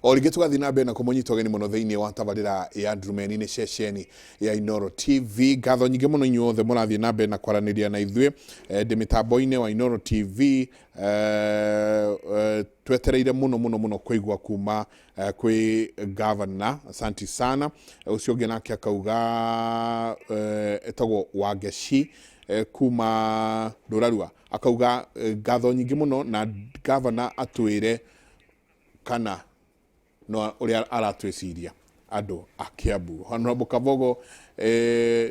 O rĩngĩ tũgathiĩ na mbere na kũmũnyita ũgeni mũno thĩinĩ wa tabarĩra ya Ndurumeni, nĩ ceceni ya Inooro TV. Ngatho nyingĩ mũno inyuothe mũrathiĩ na mbere na kwaranĩria na ithuĩ. Ndĩ mĩtambo-inĩ wa Inooro TV, twetereire mũno mũno mũno kũigua kuma kwĩ governor. Asanti sana. Ũcio ũngĩ nake akauga etagwo Wangeci kuma Ndũrarua, akauga ngatho nyingĩ mũno na governor atwĩre kana no ũrĩa aratwĩciria andũ a Kiambu. Honorable Kabogo,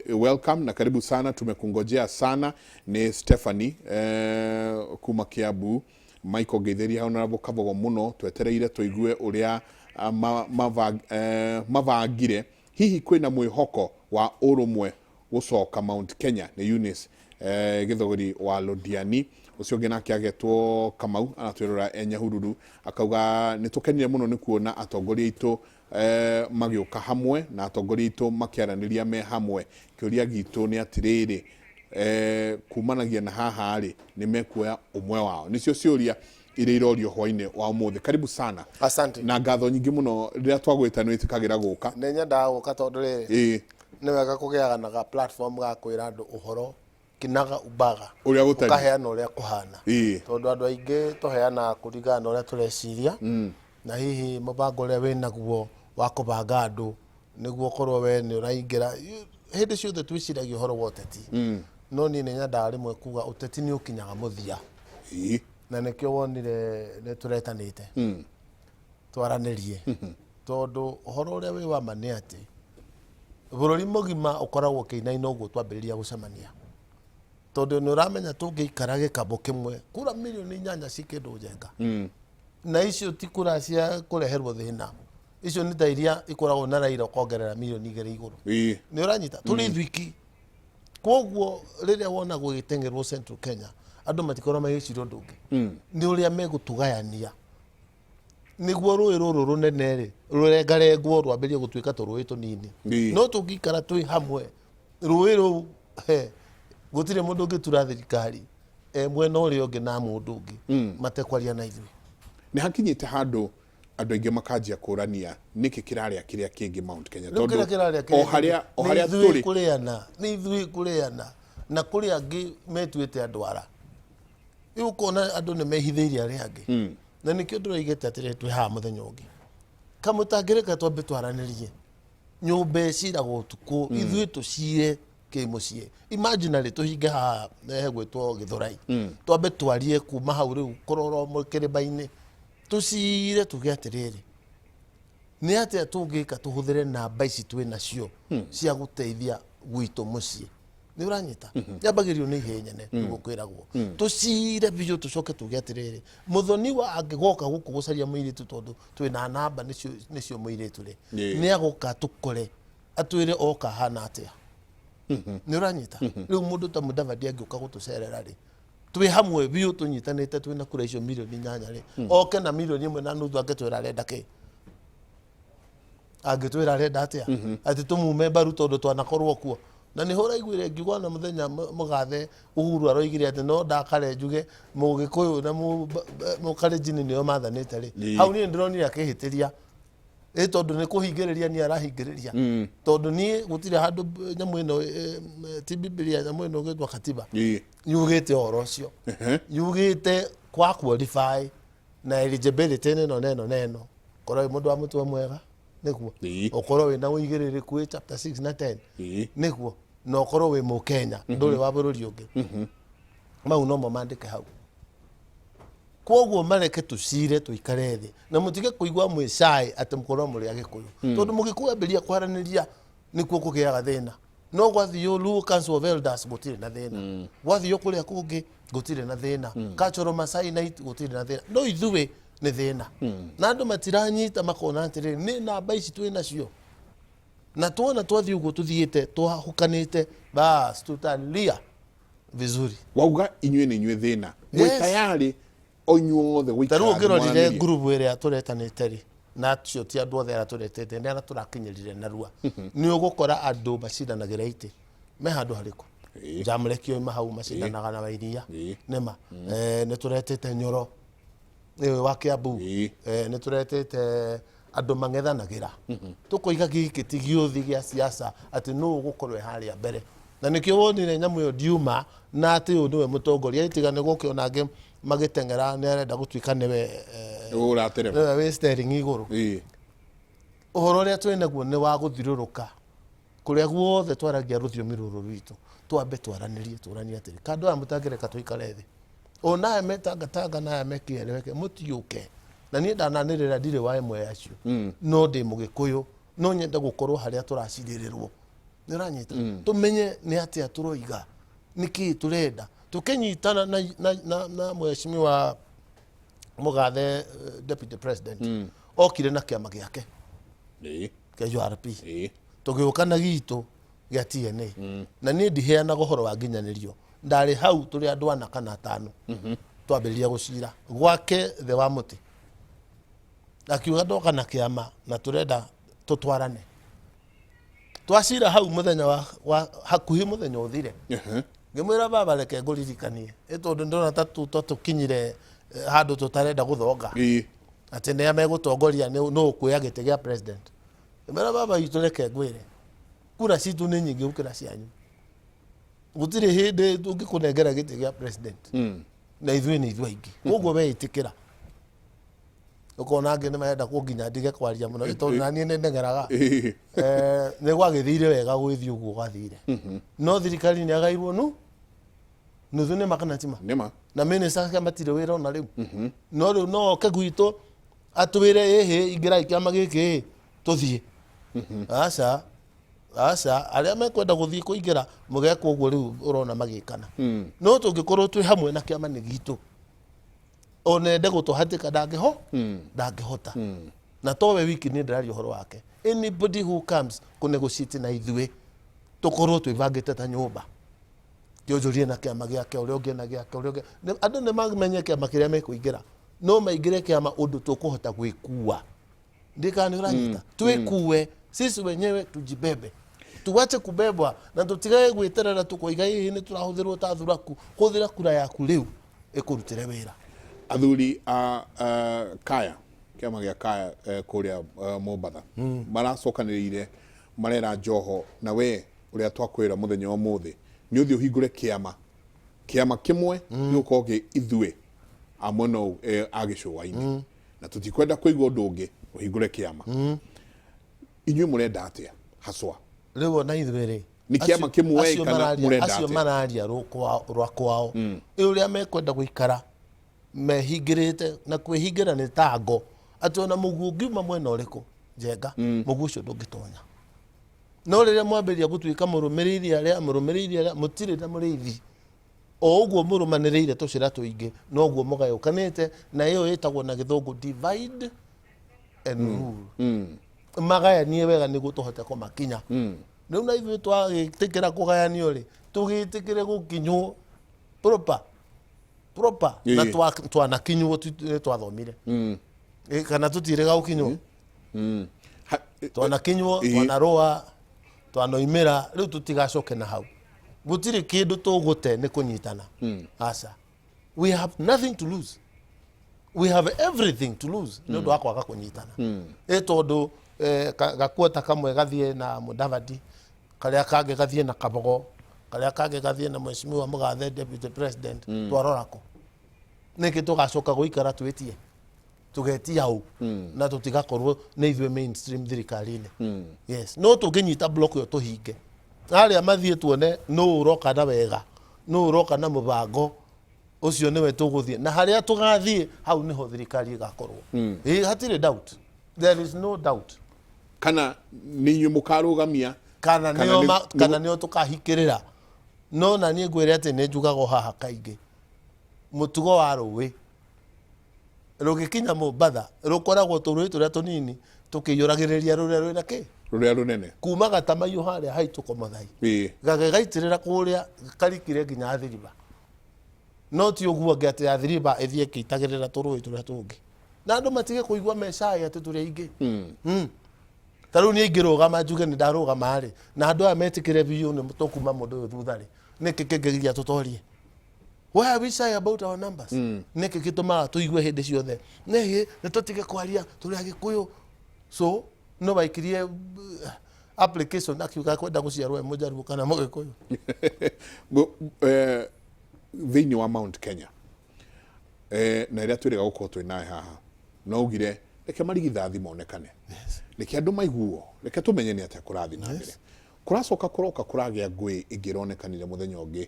welcome na karibu sana, tumekungojea sana. Nĩ Stephanie kuma Kiambu. Michael ngeithĩria Honorable Kabogo mũno, twetereire tũigue ũrĩa mabangire, hihi kwĩna mwĩhoko wa ũrũmwe gũcoka Mount Kenya? Nĩ Eunice Gĩthogori wa Londiani. Ũcio ũngĩ nake agetwo Kamau aratwĩrora e Nyahururu, akauga nĩ tũkenire mũno nĩ kuona atongoria aitũ magĩũka hamwe na atongoria aitũ makĩaranĩria me hamwe. Kĩũria gitũ nĩ atĩrĩrĩ, kumanagia na haha rĩ, nĩ mekuoya ũmwe wao? Nĩcio ciũria iria irorio hwainĩ wa ũmũthĩ. Karibu sana. Asante. Na ngatho nyingĩ mũno, rĩrĩa twagwĩta nĩ wĩtĩkagĩra gũka. Nĩ nyendaga gũka tondũ rĩrĩ, nĩ wega kũgĩaga na ga platform ga kwĩra andũ ũhoro kinaga ubaga. Ũrĩa gũtariĩ. Ũkaheana ũrĩa kũhana. Tondũ andũ aingĩ tũheanaga kũringana na ũrĩa tũreciria, na hihi mũbango ũrĩa wĩnaguo wa kũbanga andũ nĩguo ũkorwo we nĩ ũraingĩra. Hĩndĩ ciothe twĩciragia ũhoro wa ũteti, no niĩ nĩ nyendaga rĩmwe kuga ũteti nĩ ũkinyaga mũthia. Na nĩkĩo wonire nĩ tũretanĩte twaranĩrie, tondũ ũhoro ũrĩa wĩ wa ma nĩ atĩ bũrũri mũgima ũkoragwo ũkĩinaina ũguo twambĩrĩria gũcemania, tondũ nĩ ũramenya tũngĩikara gĩkabũ kĩmwe kura mirioni 8 ci kĩndũ njenga, na icio ti kura cia kũreherwo thĩna, icio nĩ ta iria ikoragwo na Raila ũkongerera mirioni 2 igũrũ. Nĩ ũranyita tũrĩ ithuiki. Koguo rĩrĩa wona gũgĩteng'erwo Central Kenya, andũ matikorwo magĩciria ũndũ ũngĩ, nĩ ũrĩa megũtũgayania nĩguo rũĩ rũrũ rũnene rĩ rũrengarengwo rwambĩrĩrie gũtuĩka tũrũĩ tũnini. No tũngĩikara twĩ hamwe, rũĩ rũu he gũtirĩ mũndũ ũngĩtura thirikari e mwena ũrĩa ũngĩ na mũndũ ũngĩ matekwaria na ithuĩ. Nĩ hakinyĩte handũ andũ aingĩ makanjia kũrania nĩkĩ kĩrarĩa kĩrĩa kĩngĩ Mount Kenya? Rĩu kĩrĩa kĩrarĩa o harĩa o nĩ harĩa ithuĩ tũrĩ kũrĩana, nĩ ithuĩ kũrĩana, na kũrĩ angĩ metuĩte andũ ara. Rĩu ũkona andũ nĩ mehithĩirie arĩa angĩ, na nĩkĩo ndĩroigĩte atĩrĩrĩ, twĩ haha mũthenya ũngĩ kamũtangĩrĩka twambe twaranĩrie. Nyũmba ĩciragwo ũtukũ, ithuĩ tũcire kĩmũciĩ. Imaginary tũhinge haha hegwĩtwo Gĩthũrai, twambe twarie kuma hau rĩu kũrora kĩrĩma-inĩ, tũcire tuge atĩrĩrĩ, nĩ atĩa tũngĩka tũhũthĩre namba ici twĩ nacio cia gũteithia gwitũ mũciĩ? Nĩ ũranyita, yambagĩrio nĩ ihĩĩ nyene nĩguo kwĩragwo. Tũcire biũ, tũcoke tuge atĩrĩrĩ, mũthoni wa angĩgoka gũkũ gũcaria mũirĩtu, tondũ twĩna namba nĩcio nĩcio mũirĩtu rĩ, nĩ agoka tũkore atwĩre oka hana atĩa. Nĩ ũranyita, rĩu mũndũ ta Mudavadi angĩũka gũtũcerera rĩ, twĩ hamwe biũ tũnyitanĩte, twĩna kura icio mirioni 8 rĩ, oke na 1.5 million, angĩtwĩra arenda kĩ, angĩtwĩra arenda atĩa, atĩ tũmume mbaru tondũ twanakorwo kuo. Na nĩho ũraiguire ngiuga na mũthenya mũgathe Uhuru aroigire atĩ no ndakare njuge Mũgĩkũyũ na Mũkalenjin nĩo mathanĩte rĩ. Hau niĩ ndĩronire akĩhĩtĩria ĩ, tondũ nĩ kũhingĩrĩria niĩ arahingĩrĩria, tondũ niĩ gũtirĩ handũ nyamũ ĩno ti Bibilia, nyamũ ĩno ĩgĩtwo katiba yugĩte ũhoro ũcio, yugĩte kwa qualify na eligibility ĩno na ĩno na ĩno, korwo wĩ mũndũ wa mũtwe mwega nĩguo ũkorwo wĩna ũigĩrĩrĩku wĩ chapter 6 na 10, nĩguo na ũkorwo wĩ Mũkenya, ndũrĩ wa bũrũri ũngĩ. Mau nomo mandĩke hau. Koguo mareke tũcire, tũikare thĩ na mũtige kũigua mwĩ shy atĩ mũkorwo mũrĩ Agĩkũyũ, tondũ Mũgĩkũyũ ambĩrĩria kwaranĩria nĩkuo kũgĩaga thĩna. No gwathiĩ Luo Council of Elders gũtirĩ na thĩna, gwathiĩ kũrĩa kũngĩ gũtirĩ na thĩna, Cultural Masai Night gũtirĩ na thĩna, no ithuĩ nĩ thĩna. Na andũ matiranyita, makona atĩrĩrĩ, nĩ namba ici twĩ nacio, na tuona twathiĩ ũguo tũthiĩte twahũkanĩte, bas tutalia vizuri. Wauga inyuĩ nĩ inyuĩ thĩna. Mwĩ tayarĩ o inyuothe Ta gũikara rĩu thĩ ũngĩrorire mwaranĩrie? ngurubu ĩrĩa tũretanĩte rĩ, na acio ti andũ othe arĩa tũretete, nĩ arĩa tũrakinyĩrire narua, nĩ ũgũkora andũ macindanagĩra itĩ me handũ harĩkũ. Njamũreki oima hau macindanaga na Wairia. Nĩma nĩ tũretĩte Nyoro, nĩwe wa Kiambu. Nĩ tũretĩte Andũ mang'ethanagĩra. Tũkoiga gĩkĩ ti gĩũthi gĩa siasa atĩ nũ ũgũkorwo e harĩa mbere. Na nĩkĩo wonire nyamũ ĩyo ndiuma na atĩ ũyũ nĩwe mũtongoria tiga nĩ gũke ona angĩ magĩteng'era nĩ arenda gũtuĩka nĩwe Ũratereba. nĩwe wĩ steering igũrũ. Ũhoro ũrĩa twĩ naguo nĩ wa gũthiũrũrũka kũrĩa guothe twaragia rũthiomi rũrũ rwitũ, twambe twaranĩrie tũranie atĩrĩ, kandũ aya mũtangĩreka tũikare thĩ, ona aya me Tangatanga na aya me kĩeleweke mũtiũke. Na niĩ ndananĩrĩra ndirĩ wa ĩmwe ya acio, no ndĩ Mũgĩkũyũ, no nyende gũkorwo harĩa tũracirĩrĩrwo. Nĩ ũranyita? Tũmenye nĩ atĩa tũroiga, nĩkĩĩ tũrenda. Tũkĩnyitana na mheshimiwa Mũgathe Deputy President, okire na kĩama gĩake kĩa URP. Tũgĩũka na gitũ gĩa TNA. Na niĩ ndiheanaga ũhoro wa nginyanĩrio, ndarĩ hau tũrĩ andũ ana kana atano, twambĩrĩria gũcira gwake thĩ wa mũtĩ, akiuga ndoka na kĩama na tũrenda tũtwarane. Twacira hau mũthenya wa hakuhĩ mũthenya ũthire, ngĩmwĩra baba reke ngũririkanie, ĩ tondũ ndĩrona ta tũkinyire handũ tũtarenda gũthonga atĩ nĩa megũtongoria, nũ ũkuoya gĩtĩ gĩa president. Ngĩmwĩra baba witũ reke ngwĩre, kura citũ nĩ nyingĩ gũkĩra cianyu, gũtirĩ hĩndĩ tũngĩkũnengera gĩtĩ gĩa president, na ithuĩ nĩ ithuĩ aingĩ, koguo we ĩtĩkĩra. Ũkona angĩ nĩ marenda kũnginya ndige kwaria mũno tondũ na niĩ nĩ ndeng'eraga. Nĩ gwagĩthire wega gwĩthiĩ ũguo gwathire, no thirikari nĩ yagairwo nu nuthu, nĩ ma kana ti ma? Nĩma. Na minister ake matirĩ wĩra ona rĩu, no rĩu no oke gwitũ atwĩre ĩhĩ ingĩrai kĩama gĩkĩ ĩ tũthiĩ. Aca, aca, arĩa mekwenda gũthiĩ kũingĩra mũgekwo ũguo rĩu ũrona magĩkana. No tũngĩkorwo twĩ hamwe na kĩama nĩ gitũ, ona ende gũtũhatĩka ndangĩhota. Na towe wiki nĩ ndĩraria ũhoro wake, anybody who comes kũ negotiate na ithuĩ tũkorwo twĩbangĩte ta nyũmba, kĩonjorie na kĩama gĩake, ũrĩa ũngĩ na gĩake, ũrĩa ũngĩ. Andũ nĩ mamenye kĩama kĩrĩa mekũingĩra, no maingĩre kĩama ũndũ tũkũhota gwĩkua. Ndikana nĩ ũranyita? Twĩkue sisi wenyewe, tujibebe, tuwache kubebwa na tũtigage gwĩterera tũkoiga hihi nĩ tũrahũthĩrwo ta thuraku. Hũthĩra kura yaku rĩu ĩkũrutĩre wĩra. Athuri a Kaya, kĩama gĩa Kaya kũrĩa Mombatha maracokanĩrĩire marera Joho, na we ũrĩa twakwĩra mũthenya wa ũmũthĩ nĩ ũthiĩ ũhingũre kĩama, kĩama kĩmwe gĩgũkorwo kĩ ithuĩ a mwena ũyũ a gĩcũa-inĩ, na tũtikwenda kũigua ũndũ ũngĩ, ũhingũre kĩama. Inyuĩ mũrenda atĩa haswa? Rĩu ona ithuĩ rĩ, Nĩ kĩama kĩmwe acio kana mũrenda acio atĩa? Mararia rwa kwao, ĩ ũrĩa mekwenda gũikara mehingĩrĩte na kwĩhingĩra nĩ tango atĩ ona mũguo ũngiuma mwena ũrĩkũ njenga, mũguo ũcio ndũngĩtonya. No rĩrĩa mwambĩrĩria gũtuĩka mũrũmĩrĩire arĩa mũrũmĩrĩire arĩa mũtirĩ na mũrĩithi, o ũguo mũrũmanĩrĩire tũcĩra tũingĩ noguo mũgayũkanĩte, na ĩyo ĩtagwo na gĩthũngũ divide and rule. Magayanie wega nĩguo tũhote kũmakinya. Rĩu na ithuĩ twagĩtĩkĩra kũgayanio rĩ, tũgĩtĩkĩre gũkinywo proper proper na twanakinywo, nĩ twathomire. Kana tũtiĩrĩga gũkinywo? Twanakinywo, twanarũa, twanoimĩra, rĩu tũtigacoke na hau. Gũtirĩ kĩndũ tũgũte nĩ kũnyitana. Aca, we have nothing to lose, we have everything to lose nĩ ũndũ wa kwaga kũnyitana. Ĩ tondũ gakuota kamwe gathiĩ na Mudavadi, karĩa kangĩ gathiĩ na Kabogo, karĩa kangĩ gathiĩ na mheshimiwa Mũgathe Deputy President, twarora kũ? Nĩkĩ tũgacoka gũikara twĩtie tũgetia ũ na tũtigakorwo nĩ ithuĩ mainstream thirikari-inĩ? Yes, no tũngĩnyita block ĩyo tũhinge arĩa mathiĩ, tuone nũ ũroka na wega, nũ ũroka na mũbango ũcio, nĩwe tũgũthiĩ na harĩa tũgathiĩ hau nĩho thirikari ĩgakorwo. Ĩ, hatirĩ doubt, there is no doubt. Kana nĩ inyuĩ mũkarũgamia? Kana nĩo kana nĩo tũkahikĩrĩra. No na niĩ ngwĩre atĩ nĩ njugaga o haha kaingĩ, mũtugo wa rũĩ rũgĩkinya Mombatha rũkoragwo tũrũĩ tũrĩa tũnini tũkĩiyũragĩrĩria rũrĩa rwĩna kĩ? Rũrĩa rũnene. Kuma Gatamaiyũ harĩa haitũ Komothai, gagĩgaitĩrĩra kũrĩa karikire nginya Athiriba. No ti ũguo angĩ atĩ Athiriba ĩthiĩ ĩkĩitagĩrĩra tũrũĩ tũrĩa tũngĩ, na andũ matige kũigua mecai atĩ tũrĩ aingĩ. Ta rĩu niĩ ingĩrũgama njuge nĩ ndarũgama rĩ, na andũ aya metĩkĩre biũ nĩ tũkuma mũndũ ũyũ thutha rĩ, nĩkĩ kĩngĩgiria tũtorie? Why are we shy about our numbers? Nĩkĩ gĩtũmaga tũigue hĩndĩ ciothe nĩhĩ nĩ tũtige kwaria tũrĩ Agĩkũyũ? So no waikirie application akiuga kwenda gũciarwo e Mũjaruo kana Mũgĩkũyũ. Thĩinĩ wa Mount Kenya na ĩrĩa twĩrĩga gũkorwo twĩ naye haha, no ugire reke marigithathi monekane, reke andũ maiguo, reke tũmenye nĩ atĩa kũrathiĩ na mbere. Kũracoka kũroka kũragĩa ngũĩ ĩngĩ ĩronekanire mũthenya ũngĩ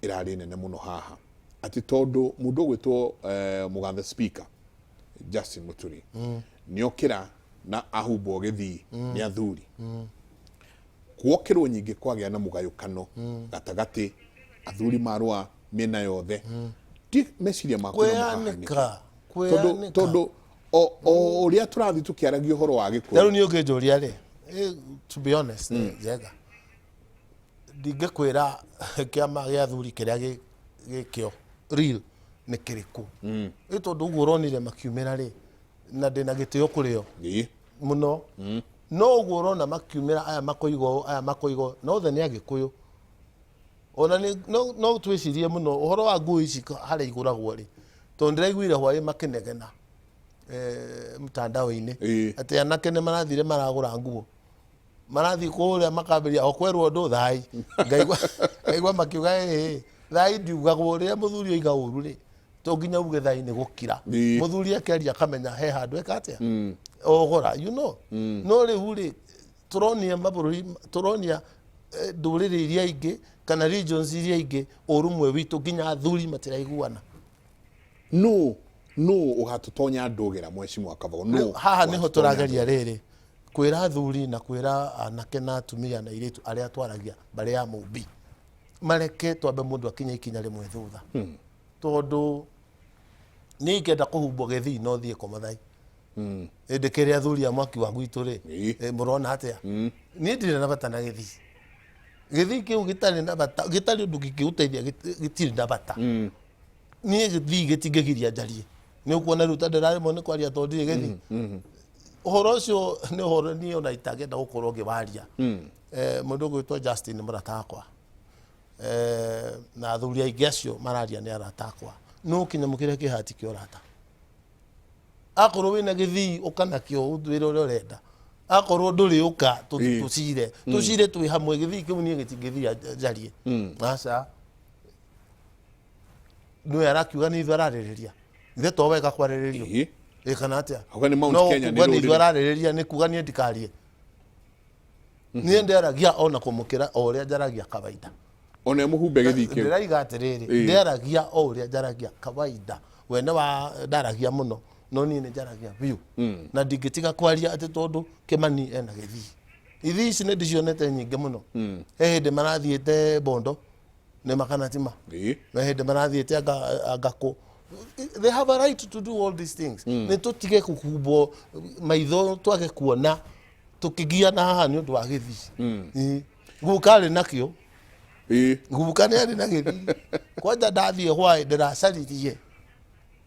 ĩrarĩ nene mũno haha, atĩ tondũ mũndũ ũgwĩtwo mũgathe speaker Justin Muturi nĩokĩra na ahumbwo gĩthii nĩ athuri, kuokĩrwo nyingĩ kwagĩa na mũgayũkano gatagatĩ, athuri marũa mĩena yothe. Ti meciria maku no mũhahanĩke? Kwĩyanĩka. Tondũ Kwĩyanĩka. Tondũ o ũrĩa tũrathiĩ tũkĩaragia ũhoro wa Rĩu Gĩkũyũ. Niĩ ũngĩnjũria rĩ, to be honest, njega ndingĩkwĩra kĩama gĩa athuri kĩrĩa gĩkĩo real nĩ kĩrĩkũ, ĩ tondũ ũguo ũronire makiumĩra rĩ, na ndĩna gĩtĩo kũrĩ o mũno, no ũguo ũrona makiumĩra, aya makoiga ũũ, aya makoiga ũũ, na othe nĩ Agĩkũyũ. Ona nĩ no twĩcirie mũno ũhoro wa nguo ici harĩa igũragwo rĩ, tondũ ndĩraiguire hwaĩ makĩnegena mtandao-inĩ atĩ anake nĩ marathire maragũra nguo, marathiĩ kũrĩa makambĩrĩria o kwerwo ũndũ thai, ngaigua makiuga ĩĩ thai ndiugagwo rĩrĩa mũthuri oiga ũru rĩ, to nginya uge thai nĩ gũkira. Mũthuri akĩaria akamenya he handũ eka atĩa ogora no rĩu rĩ, tũronia mabũrũri, tũronia ndũrĩrĩ iria ingĩ kana regions iria ingĩ ũrũmwe witũ, nginya athuri matiraiguana. No ũgatũtonya ndũgĩra mheshimiwa Kabogo no Haha nĩho ũgatũtonya tũrageria rĩrĩ kwĩra athuri na kwĩra anake na atumia na airĩtu arĩa twaragia mbarĩ ya Mũmbi mareke twambe mũndũ akinye ikinya rĩmwe thutha, tondũ niĩ ingĩenda kũhumbwo gĩthii no thiĩ komathai ĩndĩ kĩrĩa athuri a mwaki wa gwitũ rĩ, mũrona atĩa? Niĩ ndirĩ na bata na gĩthii, gĩthii kĩu gĩtarĩ na bata, gĩtarĩ ũndũ kĩngĩgũteithia, gĩtirĩ na bata. Niĩ gĩthii gĩtingĩgiria njarie. Nĩ ũkuona rĩu ta ndĩraremwo nĩ kwaria tondũ ndirĩ gĩthii. Ũhoro ũcio nĩ ũhoro niĩ ona itangĩenda gũkorwo ngĩwaria. Mũndũ ũgwĩtwo Justin nĩ mũrata wakwa, na athuri aingĩ acio mararia nĩ arata akwa, no kĩnyamũ kĩrĩa kĩhati kĩa ũrata. Akorwo wĩna gĩthii ũka nakĩo ũtwĩre ũrĩa ũrenda, akorwo ndũrĩ ũka tũcire, tũcire twĩ hamwe. Gĩthii kĩu niĩ gĩtingĩthia njarie, aca. Nĩwe arakiuga nĩ ithuĩ ararĩrĩria, ithe to wega kwarĩrĩrio. Ĩ kana atĩa? Auga nĩ Mount No Kenya, nĩ kuga nĩ ithuĩ rũrĩrĩ. ararĩrĩria nĩ kuga niĩ ndikarie. Niĩ ndĩaragia ona kũmũkĩra o ũrĩa njaragia kawaida. Ona mũhumbe gĩthii kĩu. Ndĩraiga atĩrĩrĩ, ndĩaragia o ũrĩa njaragia kawaida. Wene wa ndaragia mũno, no niĩ nĩ njaragia biũ na ndingĩtiga kwaria atĩ tondũ Kĩmani ena gĩthii. Ithii ici nĩ ndicionete nyingĩ mũno. He hĩndĩ marathiĩte Bondo nĩ makanatima, na hĩndĩ marathiĩte anga kũ. They have a right to do all these things. Nĩ tũtige kũhumbwo maitho twage kuona tũkĩgiana haha nĩ ũndũ wa gĩthii. Ĩ. Guka arĩ nakĩo. Guka nĩ arĩ na gĩthii. Kwanja ndathiĩ hwaĩ ndĩracaririe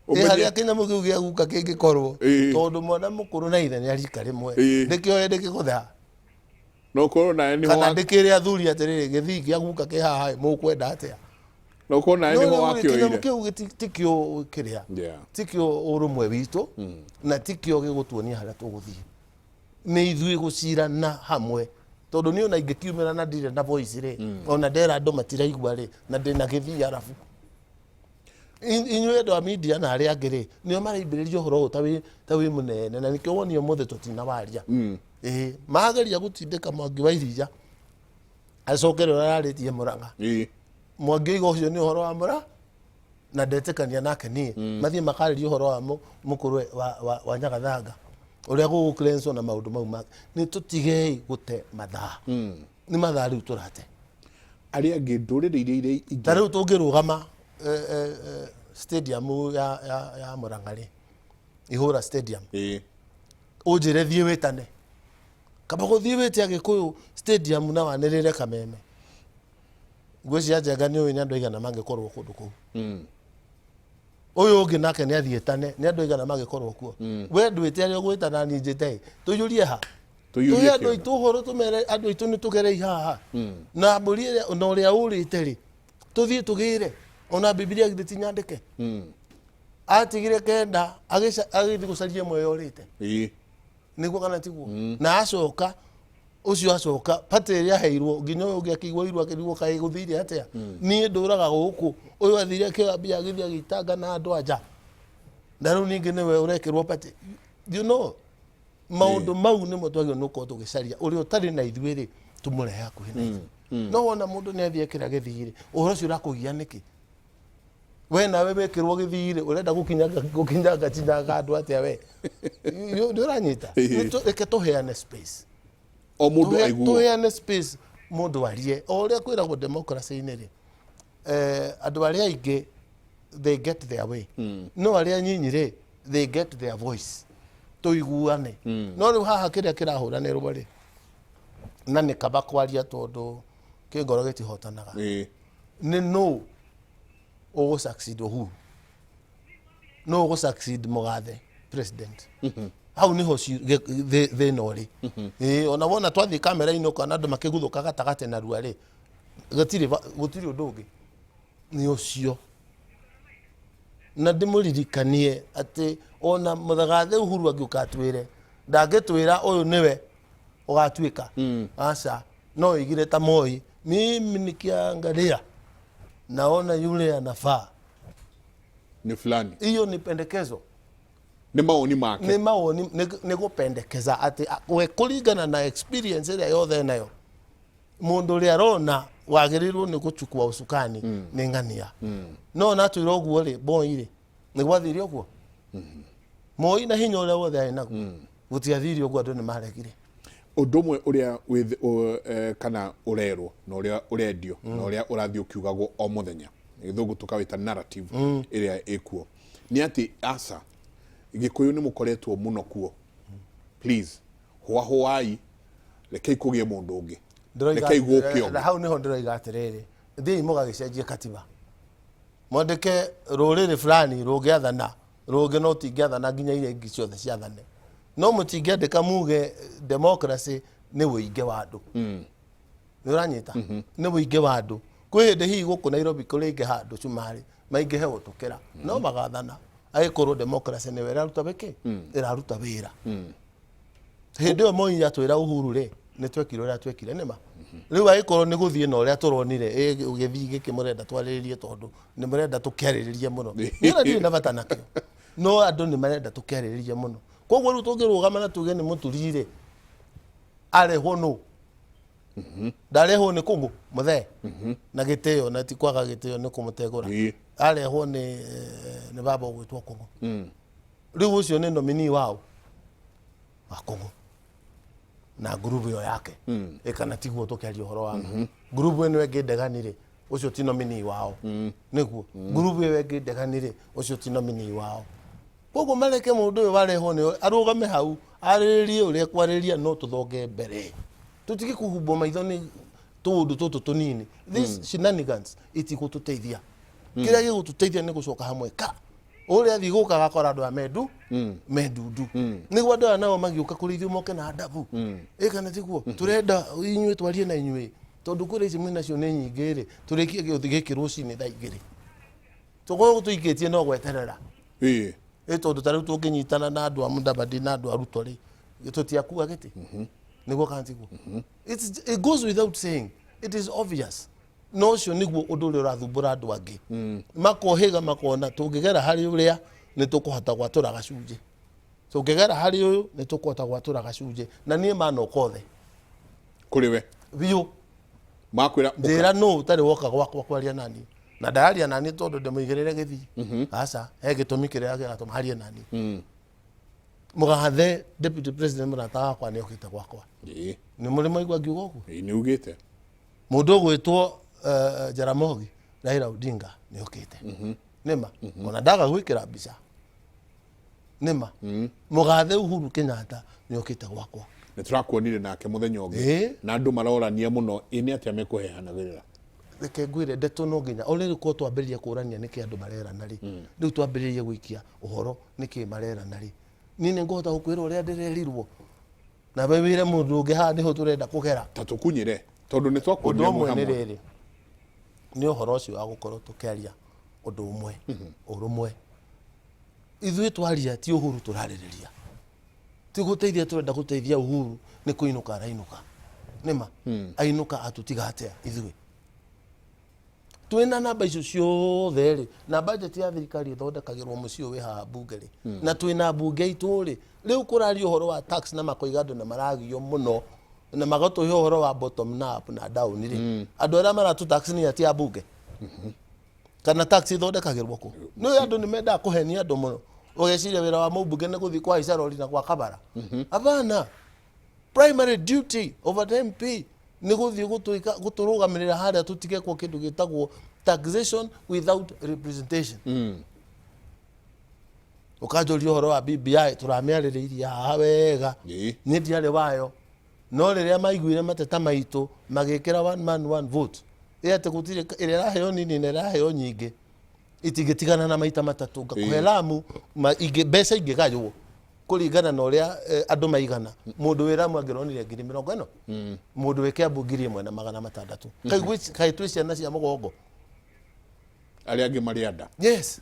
ĩ harĩa kĩnyamũ kĩu gĩa guka kĩngĩkorwo, tondũ mwana mũkũrũ na ithe nĩ arika rĩmwe, ndĩkĩoe ndĩkĩgũtha. No korwo nawe nĩho kana ndĩkĩre athuri atĩrĩrĩ, gĩthii gĩa guka kĩ haha ĩ, mũkwenda atĩa? No korwo nawe No nĩho rĩu rĩ, kĩnyamũ wakĩoire. Kĩu tikĩo kĩrĩa tikĩo ũrũmwe witũ na tikĩo gĩgũtuonia harĩa tũgũthiĩ. Nĩ ithuĩ gũcirana hamwe, tondũ niĩ ona ingĩkiumĩra na ndirĩ na voice rĩ, ona ndera andũ matiraigua rĩ, na ndĩna gĩthii arabu inyuĩ andũ a media na arĩa angĩ rĩ, nĩo maraimbĩrĩria ũhoro ũyũ ta wĩ mũnene, na nĩkĩo woni ũmũthĩ tũtinawaria. Ĩĩ, mageria gũtindĩka Mwangi wa Iria acokere ũrĩa ararĩtie Mũrang'a. Mwangi oiga ũcio nĩ ũhoro wa mũra na ndetĩkania nake. Niĩ mathiĩ makarĩria ũhoro wa mũkũrwe wa Nyagathanga ũrĩa gũgũ cleanse na maũndũ mau make. Nĩ tũtigei gũte mathaa, nĩ mathaa rĩu tũrate. Arĩa angĩ ndũrĩrĩ iria ingĩ. Ta rĩu tũngĩrũgama stadium ya Mũrang'a rĩ, Ihũra Stadium, ũnjĩre thiĩ wĩtane kaba gũthiĩ wĩte Agĩkũyũ stadium na wanĩrĩre kameme, ngwĩciria Njenga nĩ ũĩ nĩ andũ aigana mangĩkorwo kũndũ kũu. Ũyũ ũngĩ nake nĩ athiĩ tane, nĩ andũ aigana mangĩkorwo kuo. We ndwĩte arĩa ũgwĩtana, niĩ njĩte ĩ tũiyũrie ha? Tũiyũrie Tũhe andũ kĩondo. Aitũ ũhoro, tũmere andũ aitũ nĩ tũgerei haha na mbũri ĩrĩa na ũrĩa ũrĩte rĩ, tũthiĩ tũgĩre. Ona Bibilia githĩ ti nyandĩke atigire kenda agĩthiĩ gũcaria ĩmwe yorĩte? Nĩguo kana tiguo? Na acoka ũcio acoka party ĩrĩa aheirwo, nginya ũyũ ũngĩ akĩigua iru akĩrigwo kaĩ gũthire atĩa, niĩ ndũraga gũkũ, ũyũ athire akĩoya mbia agĩthiĩ agĩitanga na andũ anja, na rĩu ningĩ nĩwe ũrekĩrwo party. Maũndũ mau nĩmo twagĩrĩirwo nĩ gũkorwo tũgĩcaria ũrĩa ũtarĩ na ithuĩ rĩ, tũmũrehe hakuhĩ na ithuĩ. No wona mũndũ nĩ athiĩ ekĩra gĩthii rĩ, ũhoro ũcio ũrakũgia nĩkĩ? We nawe wekĩrwo gĩthii rĩ, ũrenda gũkinyanga gũkinyanga cinyanga andũ atĩa? We nĩ ũranyita? Reke tũheane space. O mũndũ aiguo. Tũheane space mũndũ arie o ũrĩa kwĩragwo democracy-inĩ rĩ, andũ arĩa aingĩ they get their way, no arĩa nyinyi rĩ, they get their voice, tũiguane. No rĩu haha kĩrĩa kĩrahũranĩrwo rĩ, na nĩ kaba kwaria tondũ kĩngoro gĩtihotanaga, nĩ nũ ũgũ succeed Uhuru, nũ ũgũ succeed Mũgathe president. Hau niho thĩna ũrĩ. Ĩĩ, ona wona twathiĩ kamera-inĩ ũkona andũ makĩguthũka gatagatĩ narua rĩ, gũtirĩ ũndũ ũngĩ, nĩ ũcio. Na ndĩmũririkanie atĩ ona Mũgathe Uhuru angĩũka atwĩre, ndangĩtwĩra ũyũ nĩwe ũgatuĩka, aca. No oigire ta Moi, "Mimi nikiangalia naona yule anafaa." Ni fulani. Hiyo ni pendekezo. Nĩ mawoni make. Nĩ mawoni, nĩ gũpendekeza atĩ we kũringana na experience ĩrĩa yothe nayo, mũndũ ũrĩa arona wagĩrĩirwo nĩ gũchukua usukani nĩ ng'ania. No ona atwĩra ũguo rĩ, Moi rĩ, nĩ gwathire ũguo? Moi na hinya ũrĩa wothe arĩ naguo, gũtiathire ũguo, andũ nĩ maregire. Ũndũ ũmwe ũrĩa kana ũrerwo na ũrĩa ũrendio na ũrĩa ũrathiĩ ũkiugagwo o mũthenya, gĩthũngũ tũkawĩta narrative ĩrĩa ĩkuo, nĩ atĩ aca, Gĩkũyũ nĩ mũkoretwo mũno kuo, please hũahũai, rekei kũgĩe mũndũ ũngĩ, rekei gũke ũngĩ. Hau niho ndĩroiga atĩrĩrĩ, thiĩi mũgagĩcenjie katiba, mwandĩke rũrĩrĩ fulani rũngĩathana, rũngĩ no tingĩathana nginya iria ingĩ ciothe ciathane. No mũtingĩandĩka muge democracy nĩ ũingĩ wa andũ. Nĩ ũranyita? Nĩ ũingĩ wa andũ. Kwĩ hĩndĩ hihi gũkũ Nairobi kũrĩingĩha andũ cumarĩ maingĩhe gũtũkĩra, no magathana agĩkorwo democracy nĩyo ĩraruta wĩkĩ, ĩraruta wĩra. Hĩndĩ ĩyo Moi atwĩra Uhuru rĩ, nĩ twekire ũrĩa twekire nĩma. Rĩu agĩkorwo nĩ gũthiĩ na ũrĩa tũronire gĩthiĩ gĩkĩ mũrenda twarĩrĩrie, tondũ nĩ mũrenda tũkĩarĩrĩrie mũno, niĩ ona ndirĩ na bata nakĩo, no andũ nĩ marenda tũkĩarĩrĩrie mũno. Koguo rĩu tũngĩrũgama na tuge nĩ mũturi rĩ, arehwo nũ? Ndarehwo nĩ kũngũ mũthee na gĩtĩo, na ti kwaga gĩtĩo nĩ kũmũtegũra. Arehwo nĩ baba ũgwĩtwo kũngũ. Rĩu ũcio nĩ nominee wao wa kũngũ na ngurubu ĩyo yake. Ĩ kana tiguo? Tũkĩaria ũhoro wa ma, ngurubu ĩno ĩngĩ ndegani rĩ, ũcio ti nominee wao. Nĩguo ngurubu ĩyo ĩngĩ ndegani rĩ, ũcio ti nominee wao. Koguo mareke mũndũ ũyũ warehwo nĩ arũgame hau arĩrĩrie ũrĩa kwarĩria, no tũthonge mbere, tũtige kũhumbwo maitho nĩ tũũndũ tũtũ tũnini. These shenanigans itigũtũteithia. Kĩrĩa gĩgũtũteithia nĩ gũcoka hamwe ka ũrĩa athiĩ gũka agakora andũ aya mendu mendundu, nĩguo andũ aya nao magĩũka kũrĩ ithuĩ moke na ndabu. Ĩ kana tiguo? Tũrenda inyuĩ twarie na inyuĩ, tondũ kũrĩa ici mwĩ nacio nĩ nyingĩ rĩ, tũrĩkie gĩũthi gĩkĩ rũcinĩ thaa 2 tũkorwo tũikĩtie no gweterera. Ĩ tondũ ta rĩu tũngĩnyitana na andũ a Mudavadi na andũ a Ruto rĩ, tũtiakua gĩtĩ. Nĩguo kana tiguo? It goes without saying, it is obvious. No ũcio nĩguo ũndũ ũrĩa ũrathumbũra andũ angĩ, makohĩga makona tũngĩgera harĩ ũrĩa nĩ tũkũhota gwatũra gacunjĩ, tũngĩgera harĩ ũyũ nĩ tũkũhota gwatũra gacunjĩ. Na niĩ manoka othe. Kũrĩ we? Biũ. Makwĩra? Njĩra nũ ũtarĩ woka gwakwa kwaria nani, na ndararia nani tondũ ndĩmũigĩrĩre gĩthii, aca, he gĩtũmi kĩrĩa kĩratũma harie nani. Mũgathe deputy president mũrata wakwa nĩ okĩte gwakwa. Nĩ mũrĩ mwaigua ngiuga ũguo? Ĩĩ, nĩ ugĩte. Mũndũ ũgwĩtwo Jaramogi Raila Odinga nĩ okĩte, nĩma, ona ndaga gwĩkĩra mbica, nĩma. Mũgathe Uhuru Kenyatta nĩ okĩte gwakwa. Nĩ tũrakuonire nake mũthenya ũngĩ. Na andũ marorania mũno, ĩ nĩ atĩa mekũhehanagĩrĩra? Reke ngwĩre ndeto, no nginya o rĩrĩ ko twambĩrĩria kũrania nĩkĩ andũ marerana rĩ, rĩu twambĩrĩrie gũikia ũhoro nĩkĩ marerana rĩ, niĩ nĩ ngũhota gũkwĩra ũrĩa ndĩrerirwo, nawe wĩre mũndũ ũngĩ haha nĩho tũrenda kũgera. Ta tũkunyĩre, tondũ nĩ Ũndũ twakuonire mwĩ ũmwe nĩ hamwe. Rĩrĩ nĩ ũhoro ũcio wa gũkorwo tũkĩaria ũndũ ũmwe, ũrũmwe. Ithuĩ twaria ti Uhuru tũrarĩrĩria. Ti gũteithia tũrenda gũteithia Uhuru nĩ kũinũka arainũka. Nĩma ainũka atũtiga atĩa ithuĩ? Twĩna namba icio ciothe rĩ, na budget ya thirikari ĩthondekagĩrwo mũciĩ ũyũ wĩ haha mbunge rĩ, na twĩna mbunge aitũ rĩ, rĩu kũraria ũhoro wa tax na makoiga andũ nĩ maragio mũno na magatũhe ũhoro wa bottom up na down rĩ, andũ arĩa maratũ tax nĩ atia a mbunge? Kana tax ĩthondekagĩrwo kũ? Nĩ andũ nĩ mendaga kũhenia andũ mũno, ũgeciria wĩra wa mũmbunge nĩ gũthiĩ kũhaica rori na gwaka bara. Hapana, primary duty of an MP nĩ gũthiĩ gũtwĩka gũtũrũgamĩrĩra harĩa tũtigekwo kĩndũ gĩtagwo taxation without representation. Ũkanjũria ũhoro wa BBI, tũramĩarĩrĩirie haha wega. Niĩ ndiarĩ wayo, no rĩrĩa maiguire mateta maitũ magĩkĩra one man one vote, ĩ atĩ gũtirĩ ĩrĩa ĩraheo nini na ĩraheo nyingĩ itingĩtigana na maita matatũ ngakũhe Lamu mbeca ingĩgaywo kũringana na ũrĩa andũ maigana. Mũndũ wĩ Lamu angĩronire 40,000, mũndũ wĩ Kiambu 1,600. Kaĩ twĩ ciana cia mũgongo? Arĩa angĩ marĩ anda. Yes.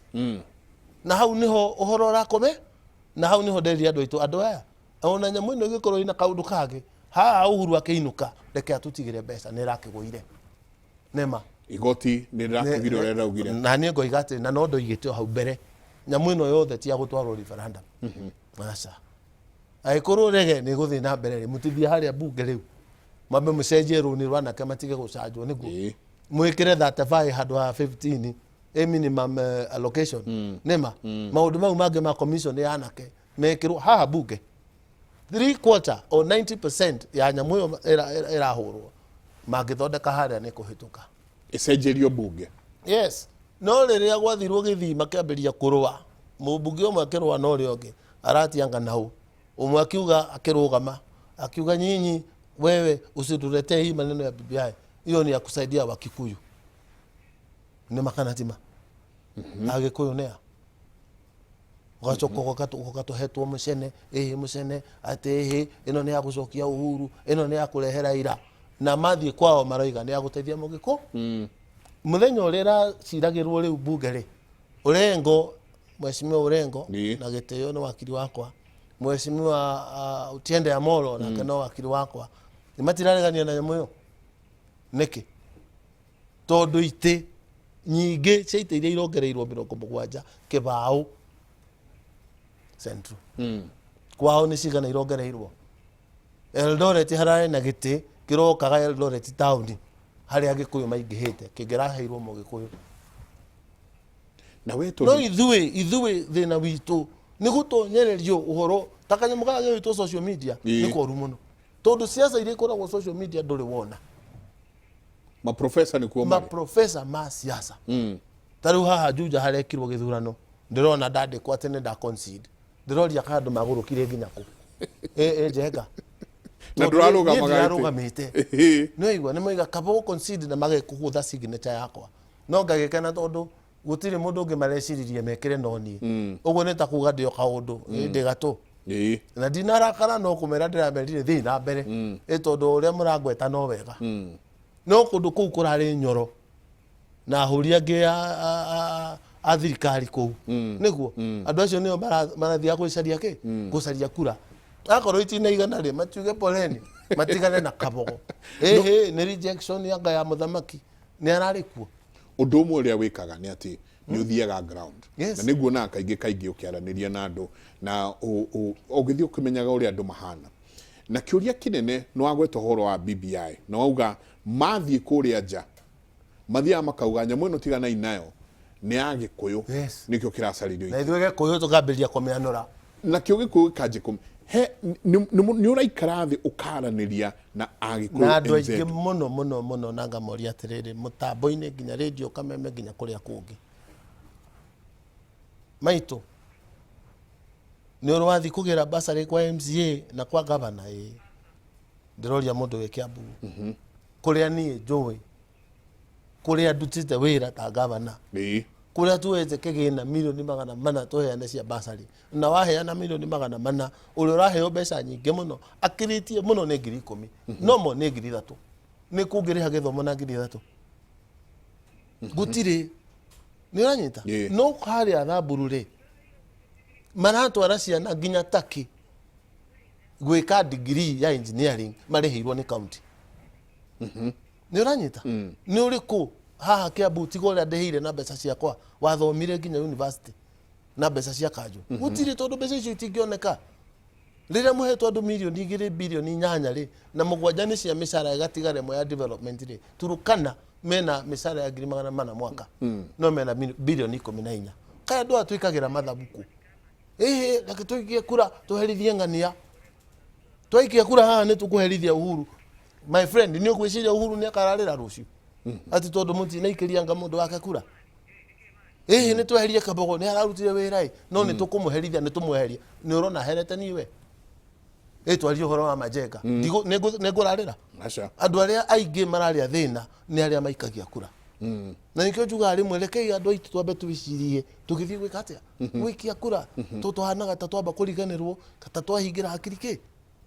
Na hau niho ũhoro ũrakome, na hau niho nderire andũ aitũ, andũ aya, ona nyamũ ĩno ĩgĩkorwo ĩna kaũndũ kangĩ haha, Uhuru akĩinũka, reke atũtigĩre mbeca nĩ ĩrakĩgũire nĩma. Igoti nĩ rĩrakugire ũrĩa rĩraugire. Na niĩ ngoiga atĩ na no ndoigĩte o hau mbere, nyamũ ĩno yothe ti ya gũtwarwo referendum, aca. Angĩkorwo rege nĩ gũthiĩ na mbere rĩ, mũtithiĩ harĩa mbunge rĩu mambe mũcenjie rũni rwa anake matige gũcanjwo nĩguo mwĩkĩre 35 handũ ha 15 ĩ minimum allocation, nĩma maũndũ mau mangĩ ma commission ya anake mekĩrwo haha mbunge. Three quarter or 90% ya nyamũ ĩyo ĩrahũrwo mangĩthondeka harĩa nĩ kũhĩtũka. Ĩcenjerio mbunge. Yes, no rĩrĩa gwathirwo gĩthii makĩambĩrĩria kũrũa, mũmbunge ũmwe akĩrũa na ũrĩa ũngĩ aratianga nau, ũmwe akiuga, akĩrũgama akiuga, "Nyinyi wewe usituletee hii maneno ya BBI, hiyo ni ya kusaidia Wakikuyu." Nĩ makanatima Agĩkũyũ nĩa ũgacoka ũgatũhetwo mũcene ĩhĩ mũcene atĩ ĩhĩ ĩno nĩ ya gũcokia Uhuru, ĩno nĩ ya kũrehe Raila, na mathiĩ kwao maroiga nĩ ya gũteithia mũgĩkũ. Mũthenya ũrĩa ĩraciragĩrwo rĩu mbunge rĩ, Orengo, Mheshimiwa Orengo, na gĩtĩo nĩ wakiri wakwa, Mheshimiwa Otiende Amollo nake no wakiri wakwa, nĩ matiraregania na nyamũ ĩyo. Nĩkĩ? Tondũ itĩ nyingĩ cia itĩ iria irongereirwo 70 kĩbaũ Central kwao nĩ cigana irongereirwo? Eldoret hararĩ na gĩtĩ kĩrokaga Eldoret taũni harĩa Gĩkũyũ maingĩhĩte, kĩngĩraheirwo Mũgĩkũyũ. Na we no tondũ ithuĩ thĩna witũ nĩ gũtonyererio ũhoro ta kanyamũ karĩa gĩgwĩtwo social media. Nĩ koru mũno tondũ siasa iria ikoragwo social media ndũrĩ wona. Maprofesa nĩ kuo marĩ. Maprofesa ma siasa. Ta rĩu haha Juja harekirwo gĩthurano, ndĩrona ndandĩkwo atĩ nĩ nda concede. Ndĩroria kana andũ magũrũkire nginya kũ ĩ Njenga. Na Tondũ niĩ ndũrarũgamaga gĩtĩ. ndirarũgamĩte. Nĩ waigua nĩ moiga kaba gũ concede na magekũgũtha signature yakwa, no ngagĩkena tondũ gũtirĩ mũndũ ũngĩ mareciririe mekĩre no niĩ. Ũguo nĩ ta kuga ndĩ o kaũndũ ndĩ gatũ na ndinarakara, no kũmera ndĩramerire thiĩ na mbere ĩ tondũ ũrĩa mũrangweta no wega, no kũndũ kũu kũrarĩ nyoro na ahũri angĩ a thirikari kũu nĩguo andũ acio nĩo marathiaga gwĩcaria kĩ gũcaria kura. Akorwo itinaigana rĩ, matiuge poleni, matigane na Kabogo. Ĩhĩ nĩ rejection yanga ya mũthamaki nĩ ararĩ kuo. Ũndũ ũmwe ũrĩa wĩkaga nĩ atĩ nĩ ũthiaga ground. Yes. Na nĩguonaga kaingĩ kaingĩ ũkĩaranĩria na andũ na ũgĩthiĩ ũkĩmenyaga ũrĩa andũ mahana, na kĩũria kĩnene nĩ wagweta ũhoro wa BBI na wauga mathiĩ kũrĩa nja mathiaga makauga nyamũ ĩno tiganai nayo, nĩ ya Gĩkũyũ. Nĩkĩo kĩracaririo. Na ithuĩ Gĩkũyũ tũkambĩrĩria kũmĩanũra. Nakĩo Gĩkũyũ gĩkanjia he nĩ ũraikara thĩ ũkaranĩria na Agĩkũyũ na andũ aingĩ enzetu. Mũno mũno mũno, na ngamoria atĩrĩrĩ, mũtambo-inĩ nginya rĩndiũ Kameme nginya kũrĩa kũngĩ maitũ, nĩ ũrĩ wathiĩ kũgĩra basarĩ kwa MCA na kwa gavana? Ĩĩ. Ndĩroria mũndũ wĩ Kiambu kũrĩa niĩ njũĩ kũrĩa ndutĩte wĩra ta gavana, kũrĩa tuoete kĩgĩna 400 million tũheane cia basarĩ, na waheana 400 million, ũrĩa ũraheo mbeca nyingĩ mũno akĩrĩtie mũno nĩ 10,000, nomo nĩ 3,000. Nĩ kũngĩrĩha gĩthomo na 3,000? Gũtirĩ. Nĩ ũranyita? No harĩa Thamburu rĩ, maratwara ciana nginya Turkey. Gwĩka degree ya engineering marĩhĩirwo nĩ county. Nĩ ũranyita? Nĩ ũrĩkũ haha Kiambu tiga ũrĩa ndĩhĩire na mbeca ciakwa wathomire nginya university na mbeca cia kanjũ? Gũtirĩ, tondũ mbeca icio itingĩoneka. Rĩrĩa mũhetwo andũ mirioni 2, birioni 8 rĩ, na 7 nĩ cia mĩcara, ĩgatigara 1 ya development rĩ. Turukana mena mĩcara ya 400,000 mwaka, no mena birioni 14. Kaya andũ aya twĩkagĩra mathabu kũ? Ĩhĩ, reke tũikie kura tũherithie ng'ania. Twaikia kura haha nĩ tũkũherithia Uhuru. My friend, nĩ ũgwĩciria Uhuru nĩ akararĩra rũciũ atĩ tondũ mũtinaikĩria anga mũndũ wake kura? Ĩhĩ, nĩ tweherie Kabogo, nĩ ararutire wĩra ĩ, no nĩ tũkũmũherithia, nĩ tũmweherie. Nĩ ũrona herete niwe ĩ twarie ũhoro wa majenga? Nĩ ngũrarĩra? Aca. Andũ arĩa aingĩ mararĩa thĩna nĩ arĩa maikagia kura, na nĩkĩo njugaga rĩmwe rekei andũ aitũ twambe twĩcirie tũgĩthiĩ gwĩka atĩa, gwĩkia kura, tondũ tũhanaga ta twamba kũriganĩrwo ta twahingĩra hakiri kĩ.